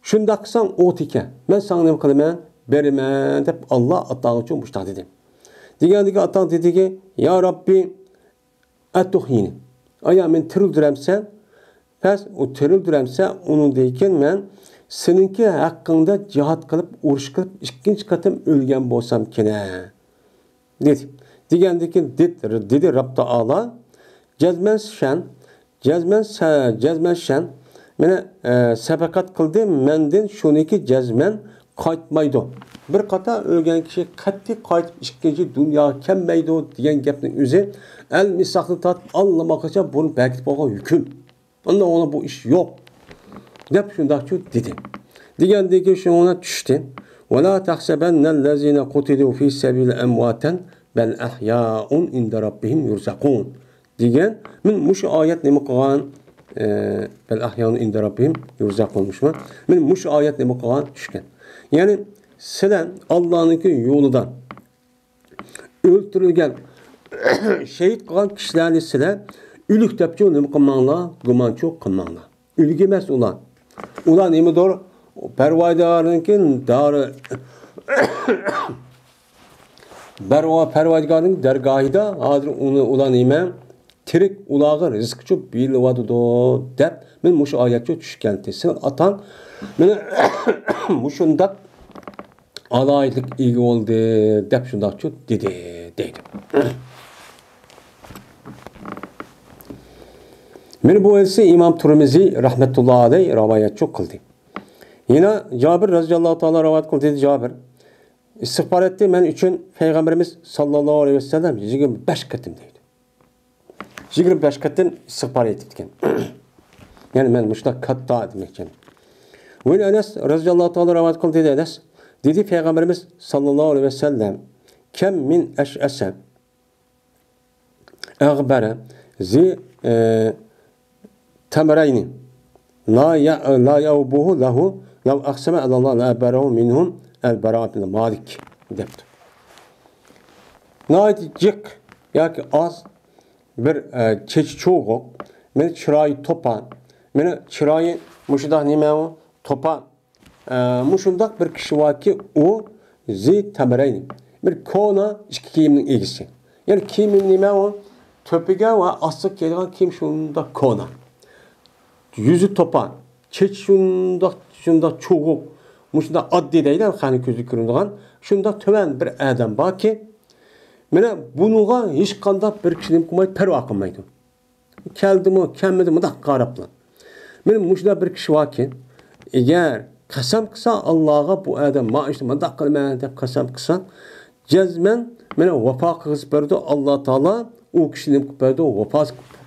شۇنداق قىلساڭ ئۇتىكە، مەن ساڭا نېمە قىلىمەن؟ بېرىمەن دەپ ئاللا ئاتاڭغىچۇ مۇشتاق دېدى. دېگەندىكى ئاتاڭ دېدىكى، يا رەببى، ئەتۇھيىنى. ئايا، مېنى تىرىلدۈرەمسەن؟ پەس، ئۇ تىرىلدۈرەمسەن، ئۇنىڭدىن كېيىن مەن سېنىڭكى ھەققىڭدە جىھاد قىلىپ، ئۇرۇش قىلىپ، ئىككىنچى قېتىم ئۆلگەن بولسامكىنە. دېدى. دېگەندىن كېيىن دېد-، دېدى رەب تائالا، جەزمەن شەن، جەزمەن سە-، جەزمەن شەن، مانا، ئە، سەبەقەت قىلدى مەندىن شۇنىكى جەزمەن قايتمايدۇ. بىر قاتا ئۆلگەن كىشى قەتئىي قايتىپ ئىككىنچى دۇنياغا كەلمەيدۇ دېگەن گەپنىڭ ئۆزى ئەلمىساقتىن تارتىپ ئاللىماقىچە بۇرۇن بەكىتىپ قويغان ھۆكۈم. ئۇنداق ئۇنىڭ بۇ ئىش يوق، دەپ شۇنداقچۇ دېدى. دېگەندىن كېيىن شۇنىڭ چۈشتى. ولا تحسبن الذين قتلوا في سبيل الله أمواتا بل أحياء عند ربهم يرزقون دېگەن، مەن مۇشۇ ئايەت نېمە قىلغان؟ ئە، بل أحياء عند ربهم يرزقون مۇشۇما. مەن مۇشۇ ئايەت نېمە قىلغان؟ چۈشكەن. يەنى سىلەر ئاللانىڭكى يولىدا ئۆلتۈرۈلگەن، شېھىت قىلغان كىشىلەرنى سىلەر ئۆلۈك دەپچۇ نېمە قىلماڭلار، گۇمانچۇ قىلماڭلار. ئۆلۈك ئەمەس ئۇلار. ئۇلار نېمىدۇر؟ پەرۋەردىگارنىڭكى دارى، پەرۋە-، پەرۋەردىگارنىڭ دەرگاھىدا ھازىر ئۇنى، ئۇلار نېمە؟ تىرىك، ئۇلارغا رىزىقچۇ بېرىلىۋاتىدۇ دەپ، مەن مۇشۇ ئايەتچۇ چۈشكەنتى. سېنىڭ ئاتاڭ مانا مۇشۇنداق ئالاھىدىلىك ئىگە بولدى دەپ شۇنداقچۇ دېدى، دەيدۇ. مانا بۇ ھەدىسنى ئىمام تۇرمىزى رەھمەتۇللا ئەلەيھ رىۋايەتچۇ قىلدى. يەنە جابىر رەزىياللاھۇ تائالا رىۋايەت قىلدى، دېدى جابىر، ئىستىغپار ئەتتى مەن ئۈچۈن پەيغەمبىرىمىز ساللاللاھۇ ئەلەيھى ۋەسەللەم يىگىرمە بەش قېتىم دەيدۇ. يىگىرمە بەش قېتىم ئىستىغپار ئېيتىپتىكەن. يەنى مەن مۇشۇنداق كاتتا دېمەكچى. ۋەن ئەنەس رەزىياللاھۇ تائالا رىۋايەت قىلدى، دېدى ئەنەس. دېدى پەيغەمبىرىمىز ساللاللاھۇ ئەلەيھى ۋەسەللەم، كەم مىن ئەشئەسە ئەغبەرە زى، ئە، تەمرەينى لا يە-، لا يەئۇبۇھۇ لەھۇ لەۋ ئەقسەمە ئەلەللاھ لەئەبەرەھۇ مىنھۇم ئەلبەرا بىن مالىك دەپتۇ. ناھايىتى جىق ياكى ئاز، بىر، ئە، چېچى چوغۇق، مېنى چىرايى توپا، مېنى چىرايى مۇشۇنداق نېمە ئۇ؟ توپا. ئە، مۇشۇنداق بىر كىشى باركى، ئۇ زى تەمرەينى، بىر كونا ئىككى كىيىمنىڭ ئىگىسى. يەنى كىيىمى نېمە ئۇ؟ تۆپىگە ۋە ئاستىغا كىيىدىغان كىيىم شۇنداق كونا. يۈزى توپا، چېچى شۇنداق، شۇنداق چوغۇق، مۇشۇنداق ئاددىي دەيدۇ، خەقنىڭ كۆزىگە كۆرۈنىدىغان، شۇنداق تۆۋەن بىر ئادەم باركى، مانا بۇنىڭغا ھېچقانداق بىر كىشى نېمە قىلمايدۇ، پەرۋا قىلمايدۇ. كەلدىمۇ، كەلمىدىمۇ، مۇنداق قاراپلا. مانا مۇشۇنداق بىر كىشى باركى، ئەگەر قەسەم قىلسا ئاللاغا، بۇ ئادەم ما ئىشنى مۇنداق قىلىمەن دەپ قەسەم قىلسا، جەزمەن مانا ۋاپا قىلغۇزۇپ بېرىدۇ ئاللا تائالا. ئۇ كىشى نېمە قىلىپ بېرىدۇ؟ ۋاپا،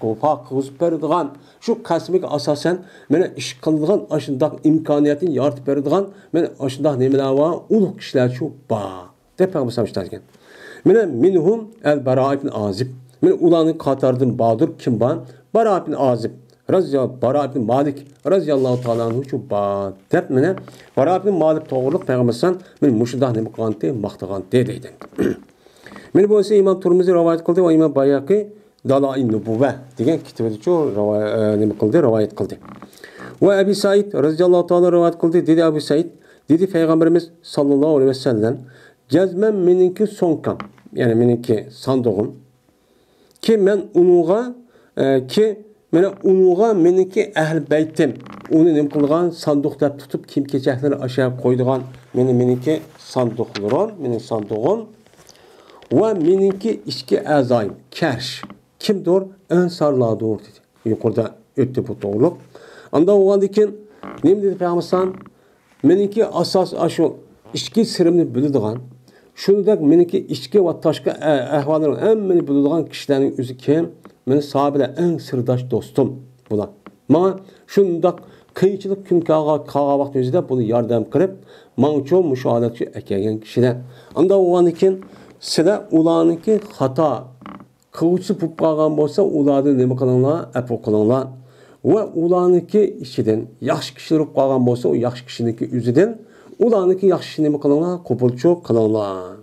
ۋاپا قىلغۇزۇپ بېرىدىغان، شۇ قەسىمىگە ئاساسەن مانا ئىش قىلىدىغان، ئاشۇنداق ئىمكانىيەتنى يارىتىپ بېرىدىغان مانا ئاشۇنداق نېمىلەر بار، ئۇلۇغ كىشىلەر شۇ بار. دەپ پەيغەمبەر ئەلەيھىسسالام ئىشلەتكەن. مانا مىنھۇم ئەل باراء ئىبن ئازىب. مانا ئۇلارنىڭ قاتارىدىن باردۇر، كىم بار؟ باراء ئىبن ئازىب رازىيال-، باراء ئىبن مالىك رازىياللاھۇ تائالا ئەنھۇ شۇ بار دەپ، مانا باراء ئىبن مالىك توغرۇلۇق پەيغەمبەر ئەلەيھىسسالام مانا مۇشۇنداق نېمە قىلغانتى، ماختىغانتى دەيدۇ. مانا بۇ ئىسى ئىمام تۇرمۇزى رىۋايەت قىلدى ۋە ئىمام بايھەقى دالائىل نۇبۇۋۋە دېگەن كىتابىدىچۇ رىۋاي-، ئە، نېمە قىلدى، رىۋايەت قىلدى. ۋە ئەبى سەئىد رازىياللاھۇ تائالا رىۋايەت قىلدى، دېدى ئەبۇ سەئىد، دېدى پەيغەمبىرىمىز ساللاللاھۇ ئەلەيھى ۋەسەللەم، جەزمەن مېنىڭكى سومكام، يەنى مېنىڭكى ساندۇقۇم، كى مەن ئۇنىڭغا، ئە، كى مانا ئۇنىڭغا مېنىڭكى ئەھلى بەيتىم، ئۇنى نېمە قىلغان، ساندۇق دەپ تۇتۇپ، كىيىم-كېچەكلىرىنى ئاشۇ يەرگە قويىدىغان، مېنىڭ، مېنىڭكى ساندۇقلىرىم، مېنىڭ ساندۇقۇم ۋە مېنىڭكى ئىچكى ئەزايىم، كەرش، كىمدۇر؟ ئەنسارلاردۇر، دېدى. يۇقىرىدا ئۆتتى بۇ توغرۇلۇق. ئانداق بولغاندىن كېيىن نېمە دېدى پەيغەمبەر ئەلەيھىسسالام؟ مېنىڭكى ئاساس ئاشۇ ئىچكى سىرىمنى بىلىدىغان، شۇنىڭدەك مېنىڭكى ئىچكى ۋە تاشقى ئە-، ئەھۋاللىرىمنى ھەممىنى بىلىدىغان كىشىلەرنىڭ ئۆزى كىم؟ مېنىڭ ساھابىلەر ئەڭ سىرداش دوستۇم بۇلار. ماڭا شۇنداق قىيىنچىلىق كۈن كەلگەن، قالغان ۋاقتىم ئۆزىدە بۇنى ياردەم قىلىپ، ماڭىچۇ مۇشۇ ھالەتكە ئەكەلگەن كىشىلەر. ئانداق بولغاندىن كېيىن سىلەر ئۇلارنىڭكى خاتا قىلغۇچىسى بولۇپ قالغان بولسا، ئۇلاردىن نېمە قىلىڭلار؟ ئەپۇ قىلىڭلار. ۋە ئۇلارنىڭكى ئىچىدىن ياخشى كىشىلەر بولۇپ قالغان بولسا، ئۇ ياخشى كىشىنىڭكى ئۆزىدىن ئۇلارنىڭكى ياخشى ئىشىنى نېمە قىلىڭلار؟ قوبۇلچۇ قىلىڭلار.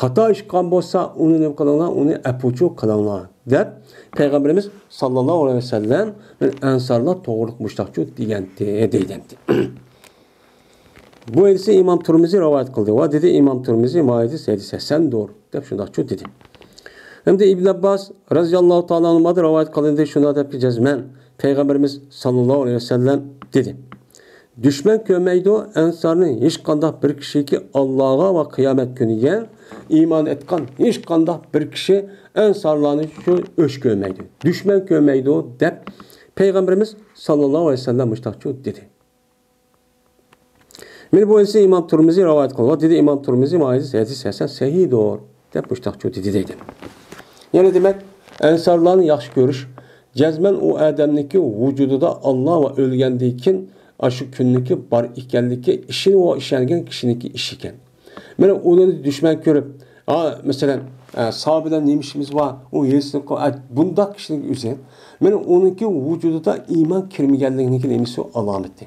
خاتا ئىش قىلغان بولسا، ئۇنى نېمە قىلىڭلار؟ ئۇنى ئەپۇچۇ قىلىڭلار، دەپ پەيغەمبىرىمىز ساللاللاھۇ ئەلەيھى ۋەسەللەم ئەنسارلار توغرۇلۇق مۇشتاقچۇ دېگەنتى، دەيدۇ. بۇ ھەدىسنى ئىمام تۇرمىزى رىۋايەت قىلدى. ۋە دېدى ئىمام تۇرمىزى، ما ھەدىس ھەدىس ھەسەندۇر، دەپ شۇنداقچۇ دېدى. ھەمدە ئىبن ئابباس رازىياللاھۇ تائالا ئەنھۇمادىن رىۋايەت قىلىندى، شۇنداق دەپكى، جەزمەن پەيغەمبىرىمىز ساللاللاھۇ ئەلەيھى ۋەسەللەم دېدى، دۈشمەن كۆرمەيدۇ ئەنسارنى ھېچقانداق بىر كىشىكى، ئاللاغا ۋە قىيامەت كۈنىگە ئىمان ئېيتقان ھېچقانداق بىر كىشى ئەنسارلارنى شۇ ئۆچ كۆرمەيدۇ، دۈشمەن كۆرمەيدۇ، دەپ پەيغەمبىرىمىز ساللاللاھۇ ئەلەيھى ۋەسەللەم مۇشتاقچۇ دېدى. مانا بۇ ھەدىسنى ئىمام تۇرمىزى رىۋايەت قىلغان. دېدى ئىمام تۇرمىزى، ما ھەدىس، ھەدىس ھەسەن سەھىھدۇر، دەپ مۇشتاقچۇ دېدى، دەيدۇ. يەنى دېمەك، ئەنسارلارنى ياخشى كۆرۈش، جەزمەن ئۇ ئادەمنىڭكى ۋۇجۇدىدا ئاللا ۋە ئۆلگەندىن كېيىن ئاشۇ كۈننىڭكى بار ئىكەنلىكى ئىشىنى ۋە ئىشەنگەن كىشىنىڭكى ئىشى ئىكەن. مانا ئۇلارنى دۈشمەن كۆرۈپ، ھا، مەسىلەن، ئە، ساھابىلەر نېمە ئىشىمىز بار؟ ئۇ ھېسنى قىل-، ئە، بۇنداق كىشىنىڭ ئۆزى، مانا ئۇنىڭكى ۋۇجۇدىدا ئىمان كىرمىگەنلىكىنىڭكى نېمىسى ئۇ ئالامىتى.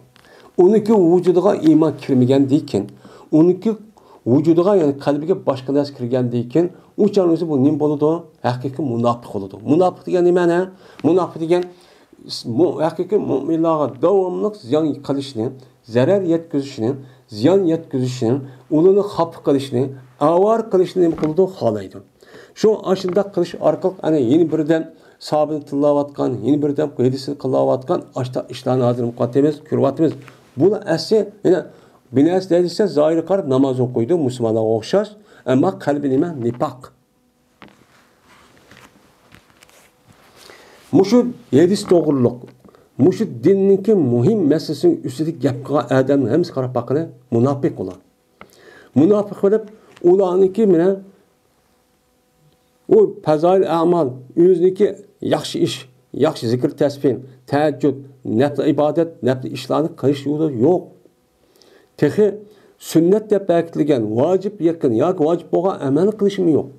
ئۇنىڭكى ۋۇجۇدىغا ئىمان كىرمىگەندىن كېيىن، ئۇنىڭكى ۋۇجۇدىغا، يەنى قەلبىگە باشقا نەرسە كىرگەندىن كېيىن، ئۇ چاغ ئۆزى بۇ نېمە بولىدۇ؟ ھەقىقىي مۇناپىق بولىدۇ. مۇناپىق دېگەن نېمە؟ مۇناپىق دېگەن مۇ-، ھەقىقىي مۇئمىنلارغا داۋاملىق زىيان قىلىشنى، زەرەر يەتكۈزۈشنى، زىيان يەتكۈزۈشنى، ئۇلارنى خاپا قىلىشنى، ئاۋارە قىلىشنى نېمە قىلىدۇ؟ خالايدۇ. شۇڭا ئاشۇنداق قىلىش ئارقىلىق ئەنە يەنە بىردەم ساھابىنى تىللاۋاتقان، يەنە بىردەم ھەدىسىنى قىللاۋاتقان ئاشۇنداق ئىشلارنى ھازىر قىلىۋاتىمىز، كۆرۈۋاتىمىز. بۇلار ئەسلى يەنە بىر نەرسە دەيدىسە، زاھىرىغا قاراپ ناماز ئوقۇيدۇ، مۇسۇلمانلارغا ئوخشاش. ئەمما قەلبى نېمە؟ نىپاق. مۇشۇ ھەدىس توغرۇلۇق، مۇشۇ دىننىڭكى مۇھىم مەسىلىسىنىڭ ئۈستىدە گەپ قىلغان ئادەمنىڭ ھەممىسى قاراپ باققىلى، مۇناپىق ئۇلار. مۇناپىق بولۇپ، ئۇلارنىڭكى مانا ئۇ پەزائىل ئەمال، ئۆزىنىڭكى ياخشى ئىش، ياخشى زىكىر تەسبىھ، تەھەججۇد، نەپلى ئىبادەت، نەپلى ئىشلارنى قىلىش يولى يوق. تېخى سۈننەت دەپ بەكىتىلگەن، ۋاجىپ يېقىن ياكى ۋاجىپ بولغان ئەمەلنى قىلىشمۇ يوق.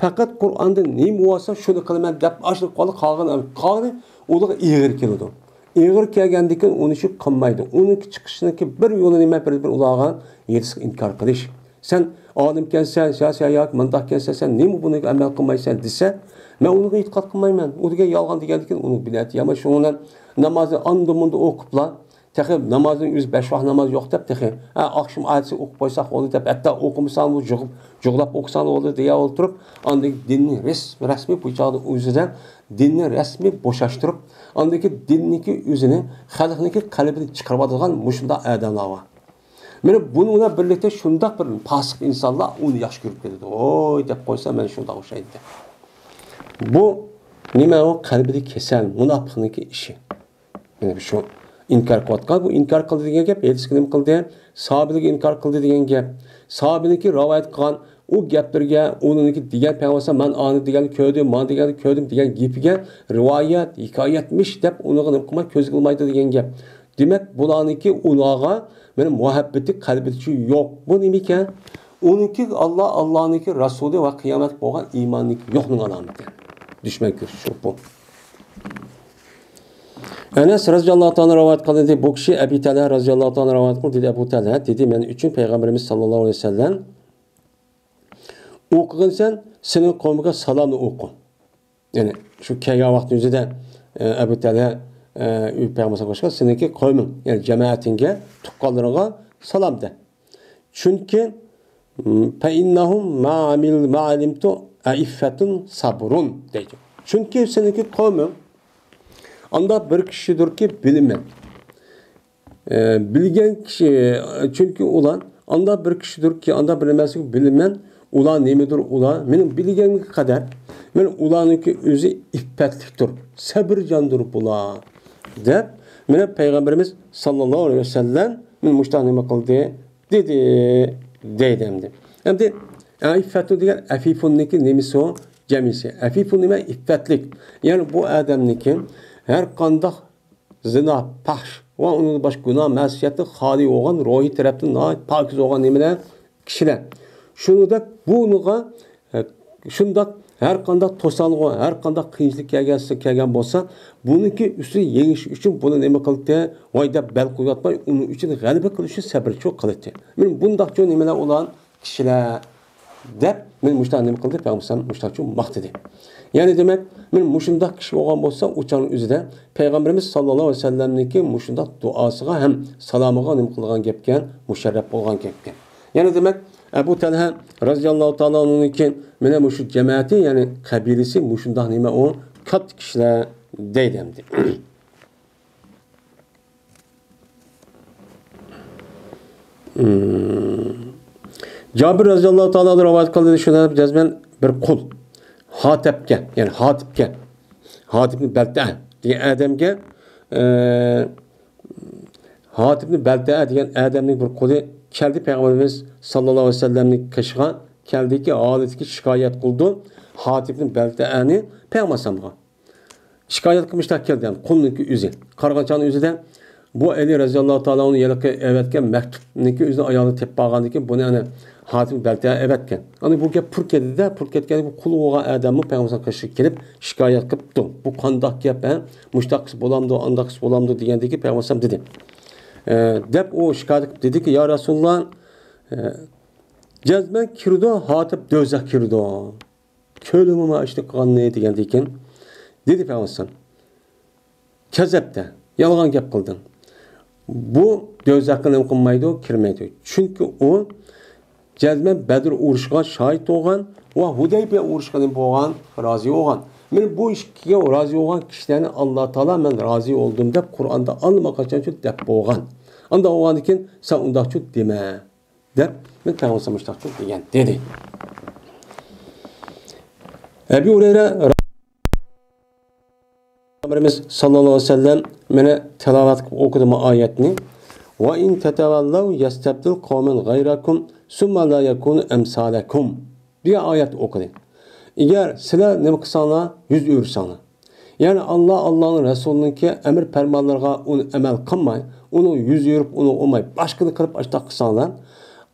پەقەت قۇرئاندا نېمە بولسا شۇنى قىلىمەن دەپ ئاشۇ قىلىپ قالغان، قالغىنى ئۇلارغا ئېغىر كېلىدۇ. ئېغىر كەلگەندىن كېيىن ئۇنى شۇ قىلمايدۇ. ئۇنىڭكى چىقىشىنىڭكى بىر يولى نېمە؟ بىر، بىر ئۇلارغا ھەدىسكە ئىنكار قىلىش. سەن ئالىمكەنسەن، سەن، سەن ياكى مۇنداقكەنسەن، سەن نېمە بۇنىڭغا ئەمەل قىلمايسەن دېسە، مەن ئۇنىڭغا ئېتىقاد قىلمايمەن. ئۇ دېگەن يالغان دېگەندىكىن ئۇنىڭ بىدئەتى يامان. شۇنىڭ بىلەن نامازنى ئاندىن-مۇندىن ئوقۇپلا، تېخى نامازنىڭ ئۆزى بەش ۋاق ناماز يوق دەپ تېخى، ھە، ئاقشام ئايەتسى ئوقۇپ قويساق بولدى دەپ، ھەتتا ئوقۇمىساڭ بۇ جۇغ-، جۇغلاپ ئوقۇساڭ بولدى دېيەۋ ئولتۇرۇپ، ئاندىن دىننى رەس-، رەسمىي بۇ چاغدا ئۆزىدە دىننى رەسمىي بوشاشتۇرۇپ، ئاندىكى دىننىكى ئۆزىنى خەلقنىڭكى قەلبىدىن چىقىرىۋاتىدىغان مۇشۇنداق ئادەملەر بار. مانا بۇنىڭ بىلەن بىرلىكتە شۇنداق بىر پاسىق ئىنسانلار ئۇنى ياخشى كۆرۈپ كېتىدۇ. ۋوي دەپ قويسا، مانا شۇنداق ئوخشايدۇ. بۇ نېمە ئۇ؟ قەلبىدە كېسەل، مۇناپىقنىڭكى ئىشى. مانا شۇ ئىنكار قىلىۋاتقان، بۇ ئىنكار قىلدى دېگەن گەپ، ھەدىسكە نېمە قىلدى؟ ساھابىلىرگە ئىنكار قىلدى دېگەن گەپ. ساھابىلىرنىڭكى رىۋايەت قىلغان ئۇ گەپلىرىگە، ئۇنىڭكى دېگەن پەيغەمبەر، مەن ئانى دېگەننى كۆردۈم، مانى دېگەننى كۆردۈم دېگەن گېپىگە رىۋايەت، ھېكايەتمىش دەپ ئۇنىڭغا نېمە قىلماي، كۆزگە ئىلمايدۇ دېگەن گەپ. دېمەك، بۇلارنىڭكى ئۇلارغا مېنىڭ مۇھەببىتى قەلبىدىچۇ يوق. بۇ نېمىكەن؟ ئۇنىڭكى ئاللا، ئاللانىڭكى رەسۇلى ۋە قىيامەت بولغان ئىماننىڭكى يوقنىڭ ئالامىتى. دۈشمەن كۆرۈشۈش شۇ بۇ. ئەنەس رەزىياللاھۇ تائالا رىۋايەت قىلدى. بۇ كىشى ئەبى تەلھە رەزىياللاھۇ تائالا رىۋايەت قىلدى. دېدى، ئەبۇ تەلھە دېدى، مەن ئۈچۈن پەيغەمبىرىمىز ساللاللاھۇ ئەلەيھى ۋەسەللەم، ئوقۇغىن سەن، سېنىڭ قومۇڭغا سالامنى ئوقۇ. يەنى شۇ كەلگەن ۋاقىتنىڭ ئۆزىدە، ئە، ئەبۇ تەلھە، ئە، ئۆي پەيغەمبەر ساللاللاھۇ ئەلەيھى ۋەسەللەم، سېنىڭكى قومۇڭ، يەنى جەمەتىڭگە، تۇغقانلىرىڭغا سالام دە. چۈنكى، م، فَإِنَّهُمْ مَا عَمِلْ-، مَا عَلِمْتُ أَئِفَّةٌ صَبْرٌ دەيدۇ. چۈنكى سېنىڭكى قومۇڭ ئانداق بىر كىشىدۇركى، بىلىمەن. ئە، بىلگەن كىشى، چۈنكى ئۇلار ئانداق بىر كىشىدۇركى، ئانداق بىر نەرسىگە بىلىمەن، ئۇلار نېمىدۇر، ئۇلار مېنىڭ بىلگەنگە قەدەر، مەن ئۇلارنىڭكى ئۆزى ئىپپەتلىكتۇر، سەبرىجاندۇر بۇلار، دەپ، مانا پەيغەمبىرىمىز ساللاللاھۇ ئەلەيھى ۋەسەللەم مانا مۇشۇنداق نېمە قىلدى، دېدى، دەيدۇ ئەمدى. ئەمدى ئىففەتۇ دېگەن ئەفىفۇننىڭكى نېمىسى ئۇ؟ جەمئىسى. ئەفىفۇن نېمە؟ ئىپپەتلىك. يەنى بۇ ئادەمنىڭكى ھەر قانداق زىنا، پەھش ۋە ئۇنىڭدىن باشقا گۇناھ، مەسىيەتتىن خالىي بولغان، روھىي تەرەپتىن ناھايىتى پاكىز بولغان نېمىلەر؟ كىشىلەر. شۇنىڭدەك بۇنىڭغا، ئە، شۇنداق ھەر قانداق توسالغۇ، ھەر قانداق قىيىنچىلىق كەلگەن، كەلگەن بولسا، بۇنىڭكى ئۈستىدىن يېڭىش ئۈچۈن بۇنى نېمە قىلدى؟ ۋاي دەپ بەل قويۇۋاتماي، ئۇنىڭ ئۈچۈن غەلىبە قىلىش ئۈچۈن سەبرچۇ قىلدى. مانا بۇنداقچۇ نېمىلەر ئۇلار؟ كىشىلەر دەپ، مانا مۇشۇنداق نېمە قىلدى؟ پەيغەمبەر مۇشۇنداقچۇ ماختىدى. يەنى دېمەك، مانا مۇشۇنداق كىشى بولغان بولسا، ئۇ چاغنىڭ ئۆزىدە پەيغەمبىرىمىز ساللاللاھۇ ئەلەيھى ۋەسەللەمنىڭكى مۇشۇنداق دۇئاسىغا ھەم سالامىغا نېمە قىلغان گەپكەن؟ مۇشەررەپ بولغان گەپكەن. يەنى دېمەك، ئەبۇ تەلھە رەزىياللاھۇ تائالا ئانھۇنىڭكى مانا مۇشۇ جەمەتى، يەنى قەبىلىسى مۇشۇنداق نېمە ئۇ كاتتا كىشىلەر دەيدۇ ئەمدى. جابىر رەزىياللاھۇ تائالا ئەنھۇ رىۋايەت قىلدى، شۇنداق جەزمەن بىر قۇل ھاتەپكە، يەنى ھاتىپكە، ھاتىپنى بەلتەئە دېگەن ئادەمگە، ئە، ھاتىپنى بەلتەئە دېگەن ئادەمنىڭ بىر قۇلى كەلدى پەيغەمبىرىمىز ساللاللاھۇ ئەلەيھى ۋەسەللەمنىڭ قېشىغا، كەلدىكى ھالىتىگە شىكايەت قىلىدۇ ھاتىپنى بەلتەئەنى پەيغەمبەر ئەلەيھىسسالامغا. شىكايەت قىلمىشتاق كەلگەن قۇلنىڭكى ئۆزى. قارىغان چاغنىڭ ئۆزىدە بۇ ئەلى رەزىياللاھۇ تائالا ئەنھۇ ھېلىقى ئەۋەتكەن مەكتۇپنىڭكى ئۆزىنى ئايالى تېپىپ قالغاندىكىن بۇنى ئەنە ھاتىم بەلتەئە ئەۋەتكەن. ئانا بۇ گەپ پۇر كەتتى-دە، پۇر كەتكەندىن كېيىن قۇل بولغان ئادەممۇ پەيغەمبەر قېشىغا كېلىپ شىكايەت قىپتۇ. بۇ قانداق گەپ، ھە؟ مۇشۇنداق قىلسا بولامدۇ، ئانداق قىلسا بولامدۇ دېگەندىكىن پەيغەمبەر دېدى. ئە، دەپ ئۇ شىكايەت قىلىپ دېدىكى، يا رەسۇلاللا، ئە، جەزمەن كىرىدۇ، ھاتىپ دوزاخ كىرىدۇ. كۆرىمۇ مانا ئىشنى قىلغاننى دېگەندىن كېيىن دېدى پەيغەمبەر ئەلەيھىسسالام، كەزەپتە، يالغان گەپ قىلدىڭ. بۇ دوزاخقا نېمە قىلمايدۇ؟ كىرمەيدۇ. چۈنكى ئۇ جەزمەن بەدر ئۇرۇشىغا شاھىت بولغان ۋە ھۇدەيبىيە ئۇرۇشىغا نېمە بولغان؟ رازى بولغان. مانا بۇ ئىككىگە رازى بولغان كىشىلەرنى ئاللا تائالا مەن رازى بولدۇم دەپ قۇرئاندا ئاللىقاچانچۇ دەپ بولغان. ئانداق بولغاندىن كېيىن سەن ئۇنداقچۇ دېمە. دەپ، مەن پەيغەمبەر مۇشتاقچۇ دېگەن، دېدى. ئەبى ھۇرەيرە پەيغەمبىرىمىز ساللاللاھۇ ئەلەيھى ۋەسەللەم مانا تىلاۋەت قىلىپ ئوقۇدى بۇ ئايەتنى. «وَإِن تَتَوَلَّوْا يَسْتَبْدِلْ قَوْمًا غَيْرَكُمْ ثُمَّ لَا يَكُونُوا أَمْثَالَكُمْ» دېگەن ئايەتنى ئوقۇدى. ئەگەر سىلەر نېمە قىلساڭلار، يۈز ئۆرۈسەڭلار. يەنى ئاللا، ئاللانىڭ رەسۇلىنىڭكى ئەمر پەرمانلىرىغا ئۇنى ئەمەل قىلماي، ئۇنىڭ يۈز يۈرۈپ، ئۇنى ئۇماي، باشقىنى قىلىپ ئاشتاق قىلساڭلار،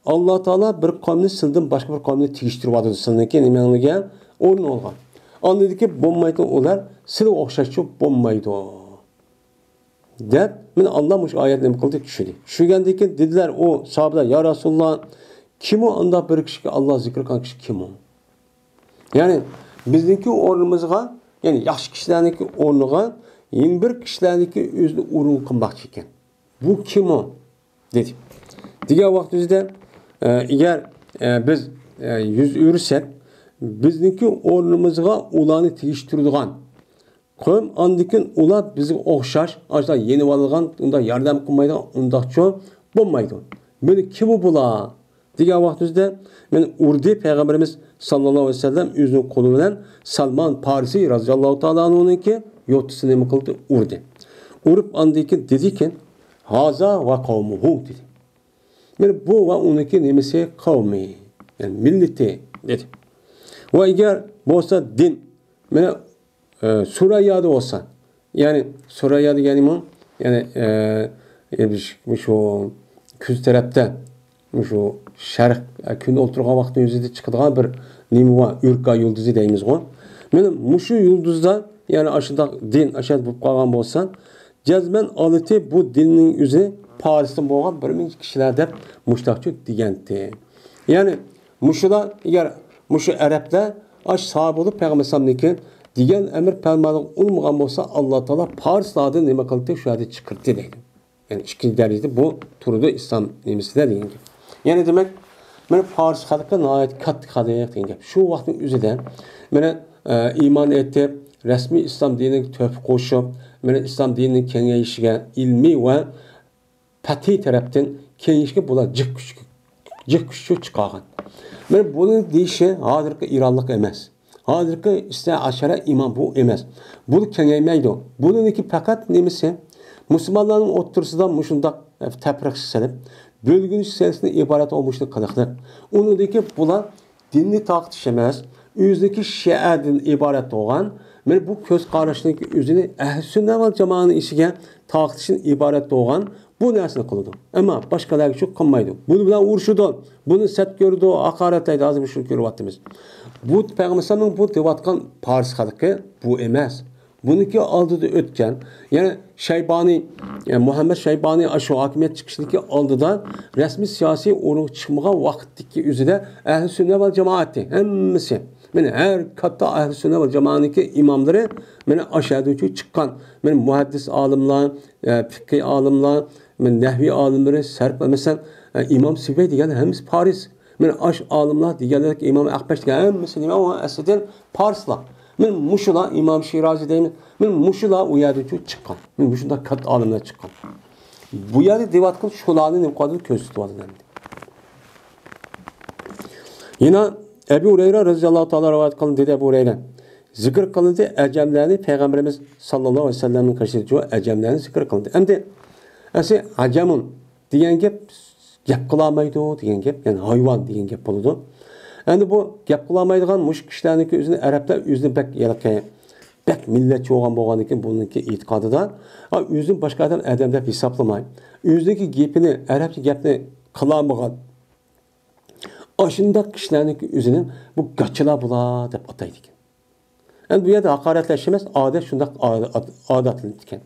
ئاللا تائالا بىر قومنى سىلدىن باشقا بىر قومنى تېگىشتۈرۈۋاتىدۇ، سىلىنىڭكى نېمەڭلىگە ئورنىغا. ئاندىن كېيىن بولمايدۇ ئۇلار، سىلىگە ئوخشاشچۇ بولمايدۇ. دەپ، مانا ئاللا مۇشۇ ئايەتنى نېمە قىلدى؟ چۈشۈردى. چۈشۈرگەندىن كېيىن دېدىلەر ئۇ ساھابىلەر، يا رەسۇلاللا، كىم ئۇ ئانداق بىر كىشىگە ئاللا زىكىر قىلغان كىشى كىم ئۇ؟ يەنى بىزنىڭكى ئورنىمىزغا، يەنى ياخشى كىشىلەرنىڭكى ئورنىغا يەنە بىر كىشىلەرنىڭكى ئۆزىنى ئورنىغا قىلماقچى ئىكەن. بۇ كىم ئۇ؟ دېدى. دېگەن ۋاقتىمىزدا، ئە، ئەگەر، ئە، بىز، ئە، يۈز ئۆرۈسەك، بىزنىڭكى ئورنىمىزغا ئۇلارنى تېگىشتۈرىدىغان قويۇم، ئاندىن كېيىن ئۇلار بىزگە ئوخشاش، ئاشۇنداق يېنىۋالىدىغان، ئۇنداق ياردەم قىلمايدىغان، ئۇنداقچۇ بولمايدۇ. مانا كىم ئۇ بۇلار؟ دېگەن ۋاقتىمىزدا، مانا ئۇردى پەيغەمبىرىمىز ساللاللاھۇ ئەلەيھى ۋەسەللەم ئۆزىنىڭ قولى بىلەن سالمان پارسى رازىياللاھۇ تائالا ئەنھۇنىڭكى يوتىسىنى نېمە قىلدى؟ ئۇردى. ئۇرۇپ، ئاندىن كېيىن دېدىكى، «ھازا ۋە قەۋمۇھۇ» دېدى. مانا بۇ ۋە ئۇنىڭكى نېمىسى؟ قەۋمى، يەنى مىللىتى دېدى. ۋە ئەگەر بولسا دىن، مانا ئە، سۈرەييادا بولسا، يەنى سۈرەييا دېگەنمۇ، يەنى، ئە، ئە، مۇشۇ كۈز تەرەپتە، مۇشۇ شەرق، ئە، كۈن ئولتۇرغان ۋاقتىنىڭ ئۆزىدە چىقىدىغان بىر نېمە بار، ئۆركا يۇلدۇزى دەيمىزغۇ. مانا مۇشۇ يۇلدۇزدا، يەنى ئاشۇنداق دىن، ئاشۇنداق بولۇپ قالغان بولسا، جەزمەن ئالىتى بۇ دىننىڭ ئۆزى پارسىدىن بولغان بىر مىڭ كىشىلەر دەپ مۇشتاقچۇ دېگەنتى. يەنى مۇشۇلار، ئەگەر مۇشۇ ئەرەبلەر ئاش ساھابە بولۇپ پەيغەمبەر ئەلەيھىسسالامنىڭكى دېگەن ئەمر پەرمانىغا ئۇيمىغان بولسا، ئاللا تائالا پارسلاردىن نېمە قىلدى؟ شۇ يەردە چىقىرتتى دەيدۇ. يەنى ئىككىنچى دەرىجىدە بۇ تۇرىدۇ ئىسلام نېمىسىدە دېگەن گەپ. يەنى دېمەك، مانا پارس خەلقى ناھايىتى كاتتا خەلق دېگەن گەپ. شۇ ۋاقىتنىڭ ئۆزىدە مانا، ئە، ئىمان ئېيتىپ، رەسمىي ئىسلام دىنىگە تۆھپە قوشۇپ، مانا ئىسلام دىنىنىڭ كېڭىيىشىگە ئىلمىي ۋە پەتھىي تەرەپتىن كېڭىيىشكە بۇلار جىق كۈچ، جىق كۈچ چىقارغان. مانا بۇنىڭ دېيىشى ھازىرقى ئىرانلىق ئەمەس. ھازىرقى ئىسنا ئەشەرە ئىمام بۇ ئەمەس. بۇ كېڭەيمەيدۇ. بۇنىڭكى پەقەت نېمىسى؟ مۇسۇلمانلارنىڭ ئوتتۇرىسىدا مۇشۇنداق تەپرىقە سېلىپ، بۆلگۈنچى سېلىشتىن ئىبارەت بولغان مۇشۇنى قىلىقلىق. ئۇنىڭدىكى بۇلار دىننى تارقىتىش ئەمەس، ئۆزىنىڭكى شىئەدىن ئىبارەت بولغان، مانا بۇ كۆز قاراشنىڭكى ئۆزىنى ئەھلى سۈننە ۋەل جامائەنىڭ ئىچىگە تارقىتىشتىن ئىبارەت بولغان بۇ نەرسىنى قىلىدۇ. ئەمما باشقىلارغا شۇ قىلمايدۇ. بۇنى بىلەن ئۇرۇشىدۇ، بۇنى سەت كۆرىدۇ، ھاقارەتلەيدۇ. ھازىر شۇنى كۆرۈۋاتىمىز. بۇ پەيغەمبەر ئەلەيھىسسالامنىڭ بۇ دەۋاتقان پارس خەلقى بۇ ئەمەس. بۇنىڭكى ئالدىدا ئۆتكەن، يەنى شەيبانى، يەنى مۇھەممەد شەيبانى ئاشۇ ھاكىمىيەت چىقىشىدىكى ئالدىدا رەسمىي سىياسىي ئورۇنغا چىقمىغان ۋاقىتتىكى ئۆزىدە ئەھلى سۈننە ۋەل جامائەتى ھەممىسى، مانا ھەر كاتتا ئەھلى سۈننە ۋەل جامائەنىڭكى ئىماملىرى مانا ئاشۇ يەردىن چىققان، مانا مۇھەددىس ئالىملار، ئە، پىقھىي ئالىملار، مانا نەھۋىي ئالىملىرى، سەرپ، مەسىلەن، ئە، ئىمام سىبەي دېگەن ھەممىسى پارس. مانا ئاش ئالىملار دېگەنلەر، ئىمام ئەخپەش دېگەن ھەممىسى نېمە؟ ئۇ ئەسلىدىن پارسلار. مانا مۇشۇلار، ئىمام شىرازى دەيمىز. مانا مۇشۇلار ئۇ يەردىن چىققان. مانا مۇشۇنداق كاتتا ئالىملار چىققان. بۇ يەردە دەۋاتقان شۇلارنى نېمە قىلىۋاتىدۇ؟ كۆرسىتىۋاتىدۇ ئەمدى. يەنە ئەبۇ ھۇرەيرە رەزىياللاھۇ تائالا رىۋايەت قىلىندى، دېدى ئەبۇ ھۇرەيرە. زىكىر قىلىندى ئەجەملەرنى پەيغەمبىرىمىز ساللاللاھۇ ئەلەيھى ۋەسەللەمنىڭ قېشىدا ئەجەملەرنى زىكىر قىلىندى. ئەمدى ئەسلى ئەجەمۇن دېگەن گەپ گەپ قىلالمايدۇ دېگەن گەپ، يەنى ھايۋان دېگەن گەپ بولىدۇ. ئەمدى بۇ گەپ قىلالمايدىغان مۇشۇ كىشىلەرنىڭكى ئۆزىنى ئەرەبلەر ئۆزىنى بەك ھېلىقى، بەك مىللەتچى بولغان بولغاندىكىن بۇنىڭكى ئېتىقادىدا، ئا، ئۆزىنى باشقا ئادەم، ئادەم دەپ ھېسابلىماي، ئۆزىنىڭكى گېپىنى، ئەرەبچە گەپنى قىلالمىغان ئاشۇنداق كىشىلەرنىڭكى ئۆزىنى بۇ گاچىلار بۇلار دەپ ئاتايدىكەن. ئەمدى بۇ يەردە ھاقارەتلەش ئەمەس، ئادەت شۇنداق ئاد-، ئاد-، ئادەتلىنىدىكەن.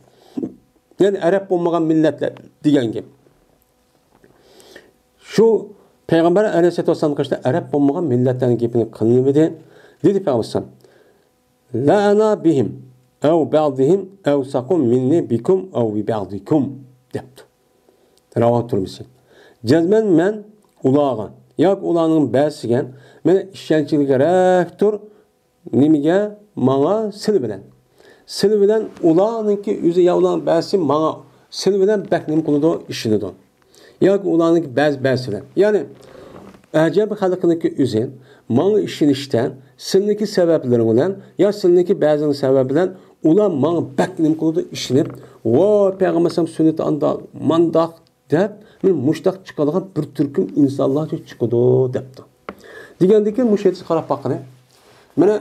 يەنى ئەرەب بولمىغان مىللەتلەر دېگەن گەپ. شۇ پەيغەمبەر ئەلەيھىسسالاتۇ ۋەسسالام قېشىدا ئەرەب بولمىغان مىللەتلەرنىڭ گېپىنى قىلمىدى. دېدى پەيغەمبەر ئەلەيھىسسالام، «لا أنا بهم أو بعضهم أوثق مني بكم أو ببعضكم» دەپتۇ. راۋاھ تۈرمىسى. جەزمەن مەن ئۇلارغا ياكى ئۇلارنىڭ بەزىسىگە مەن ئىشەنچلىكرەكتۇر، نېمىگە؟ ماڭا، سىلى بىلەن. سىلى بىلەن ئۇلارنىڭكى ئۆزى يا ئۇلارنىڭ بەزىسى ماڭا، سىلى بىلەن بەك نېمە قىلىدۇ؟ ئىشىنىدۇ. ياكى ئۇلارنىڭكى بەزى، بەزىسى بىلەن. يەنى ئەجەم خەلقىنىڭكى ئۆزى ماڭا ئىشىنىشتە سىلىنىڭكى سەۋەبلىرىڭ بىلەن يا سىلىنىڭكى بەزىنىڭ سەۋەبى بىلەن ئۇلار ماڭا بەك نېمە قىلىدۇ؟ ئىشىنىپ، ۋاي پەيغەمبەر ئەلەيھىسسالام سۈننىتى ئانداق، مانداق، دەپ، مانا مۇشۇنداق چىقىدىغان بىر تۈركۈم ئىنسانلارچە چىقىدۇ، دەپتۇ. دېگەندىكىن مۇشۇ ھەدىسكە قاراپ باققىلى. مانا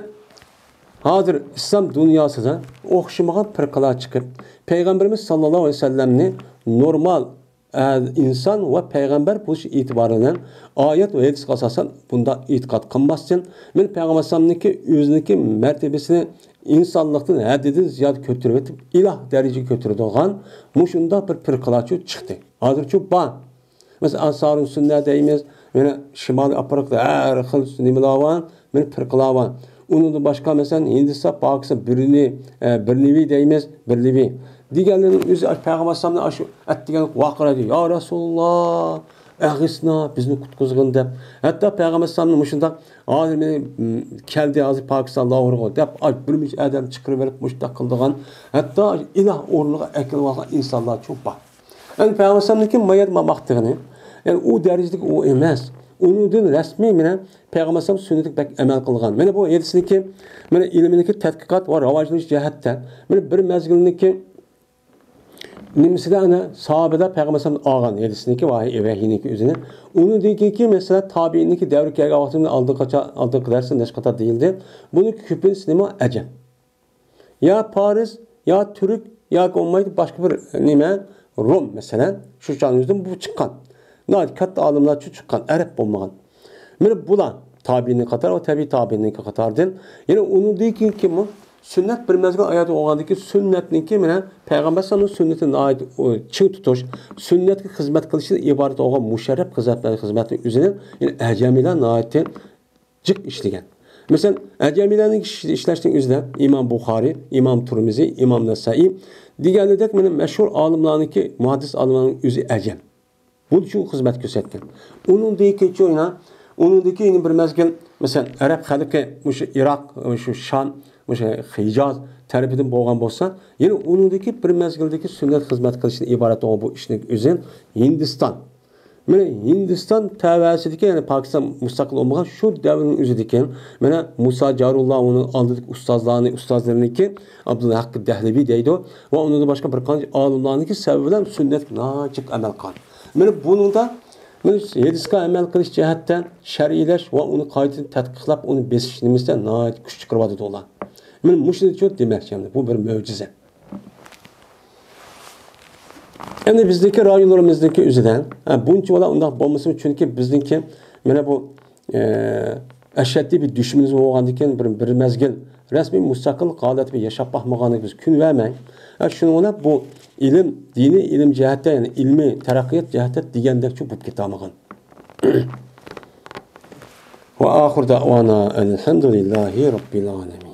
ھازىر ئىسلام دۇنياسىدا ئوخشىمىغان پىرقىلار چىقىپ، پەيغەمبىرىمىز ساللاللاھۇ ئەلەيھى ۋەسەللەمنى نورمال، ئە، ئىنسان ۋە پەيغەمبەر بولۇش ئېتىبارى بىلەن ئايەت ۋە ھەدىسكە ئاساسەن بۇنداق ئېتىقاد قىلماستىن، مانا پەيغەمبەر ئەلەيھىسسالامنىڭكى ئۆزىنىڭكى مەرتىۋىسىنى ئىنسانلىقتىن ھەددىدىن زىيادە كۆتۈرۈۋېتىپ، ئىلاھ دەرىجىگە كۆتۈرىدىغان مۇشۇنداق بىر پىرقىلارچۇ چىقتى. ھازىرچۇ بار. مەسىلەن، ئانسارۇ سۈننە دەيمىز، يەنە شىمالىي ئافرىقىدا ھەر خىل نېمىلەر بار، مانا پىرقىلار بار. ئۇنىڭدىن باشقا، مەسىلەن، ھىندىستان، پاكىستان، بىرنى، ئە، بىرنېۋى دەيمىز، بىرنېۋى دېگەنلەرنىڭ ئۆزى ئاشۇ پەيغەمبەر ئەلەيھىسسالامنى ئاشۇ ئەتىگەن ۋارقىرايدۇ، يا رەسۇلۇللا، ئەغىسنا، بىزنى قۇتقۇزغىن دەپ. ھەتتا پەيغەمبەر ئەلەيھىسسالامنى مۇشۇنداق، ھازىر مېنى، م، كەلدى، ھازىر پاكىستان لاھورغا دەپ، ئاي، بىر مۇنچە ئادەم چىقىرىۋېلىپ مۇشۇنداق قىلىدىغان، ھەتتا ئىلاھ ئورنىغا ئەكېلىۋالغان ئىنسانلارچۇ بار. يەنى پەيغەمبەر ئەلەيھىسسالامنىڭكى ما يەردە ماقتىغىنى، يەنى ئۇ دەرىجىدىكى ئۇ ئەمەس. ئۇنىڭدىن رەسمىي مانا پەيغەمبەر ئەلەيھىسسالام سۈننىتىگە بەك ئەمەل قىلغان. مانا بۇ ھەدىسنىڭكى، مانا ئىلمىنىڭكى تەتقىقات ۋە راۋاجلىنىش جەھەتتە، مانا بىر مەزگىلنىڭكى نېمىسىدە ئەنە ساھابىلەر پەيغەمبەر ئەلەيھىسسالامدىن ئالغان ھەدىسنىڭكى ۋەھىي، ۋەھىينىڭكى ئۆزىنى. ئۇنىڭدىن كېيىنكى مەسىلە تابىئىننىڭكى دەۋرى كەلگەن ۋاقتىدا ئالدىنقى چا-، ئالدىنقى دەرستە نەشقاتا دېيىلدى. بۇنىڭ كۆپىنچىسى نېمە؟ ئەجەم. يا پارس، يا تۈرك، ياكى بولمايدۇ باشقا بىر نېمە، روم مەسىلەن، شۇ چاغنىڭ ئۆزىدىن بۇ چىققان. ناھايىتى كاتتا ئالىملار شۇ چىققان، ئەرەب بولمىغان. مانا بۇلار تابىئىنىڭ قاتارى، ئۇ تەبىئىي تابىئىنىڭ قاتارىدىن. يەنە ئۇنىڭدىن كېيىنكى سۈننەت بىر مەزگىل ھاياتى بولغاندىن كېيىن سۈننەتنىڭكى مانا پەيغەمبەر ئەلەيھىسسالامنىڭ سۈننىتىنى ناھايىتى، ئۇ، چىڭ تۇتۇش، سۈننەتكە خىزمەت قىلىشتىن ئىبارەت بولغان مۇشەررەپ خىزمەتلەر، خىزمەتنىڭ ئۆزىنى، يەنى ئەجەمىيلەر ناھايىتى جىق ئىشلىگەن. مەسىلەن، ئەجەمىيلەرنىڭ ئىش-، ئىشلەشنىڭ ئۆزىدە ئىمام بۇخارىي، ئىمام تۇرمىزى، ئىمام نەسائىي دېگەنلىرىدەك مانا مەشھۇر ئالىملارنىڭكى، مۇھەددىس ئالىملارنىڭ ئۆزى ئەجەم. بۇ شۇ خىزمەت كۆرسەتكەن. ئۇنىڭدىن كېيىن يەنە، ئۇنىڭدىن كېيىن بىر مەزگىل، مەسىلەن، ئەرەب خەلقى مۇشۇ ئىراق، مۇشۇ شام، مۇشۇ ھىجاز تەرىپىدىن بولغان بولسا، يەنە ئۇنىڭدىكى بىر مەزگىلدىكى سۈننەت خىزمەت قىلىشتىن ئىبارەت بولغان بۇ ئىشنىڭ ئۆزى ھىندىستان. مانا ھىندىستان تەۋەسىدىكى، يەنى پاكىستان مۇستەقىل بولمىغان شۇ دەۋرنىڭ ئۆزىدىكى، مانا مۇسا جارۇللا، ئۇنىڭ ئالدىدىكى ئۇستازلارنى، ئۇستازلىرىنىڭكى، ئابدۇلھەق دەھلىۋى دەيدۇ ۋە ئۇنىڭدىن باشقا بىر قانچە ئالىملارنىڭكى سەۋەبى بىلەن سۈننەتكە ناھايىتى جىق ئەمەل قىلغان. مانا بۇنىڭدا، مانا ھەدىسكە ئەمەل قىلىش جەھەتتە شەرھلەش ۋە ئۇنى قايتىدىن تەتقىقلاپ، ئۇنى بېسىش نېمىسىدە ناھايىتى كۈچ چىقىرىۋاتىدۇ ئۇلار. مانا مۇشۇنى شۇ دېمەكچى، بۇ بىر مۆجىزە. ئەمدى بىزنىڭكى رايونلىرىمىزنىڭكى ئۆزىدە، ھە، بۇنچە بالا ئۇنداق بولمىسىمۇ، چۈنكى بىزنىڭكى مانا بۇ، ئە، ئەشەددىي بىر دۈشمىنىمىز بولغاندىكىن، بىر، بىر مەزگىل رەسمىي مۇستەقىل ھالەتتە ياشاپ باقمىغانلىقى بىز كۈن بەرمەي. ھە، شۇنىڭ بىلەن بۇ ئىلىم، دىنىي ئىلىم جەھەتتە، يەنى ئىلمىي تەرەققىيات جەھەتتە دېگەندەكچۇ بولۇپ كېتەلمىغان. وآخر دعوانا أن الحمد لله رب العالمين.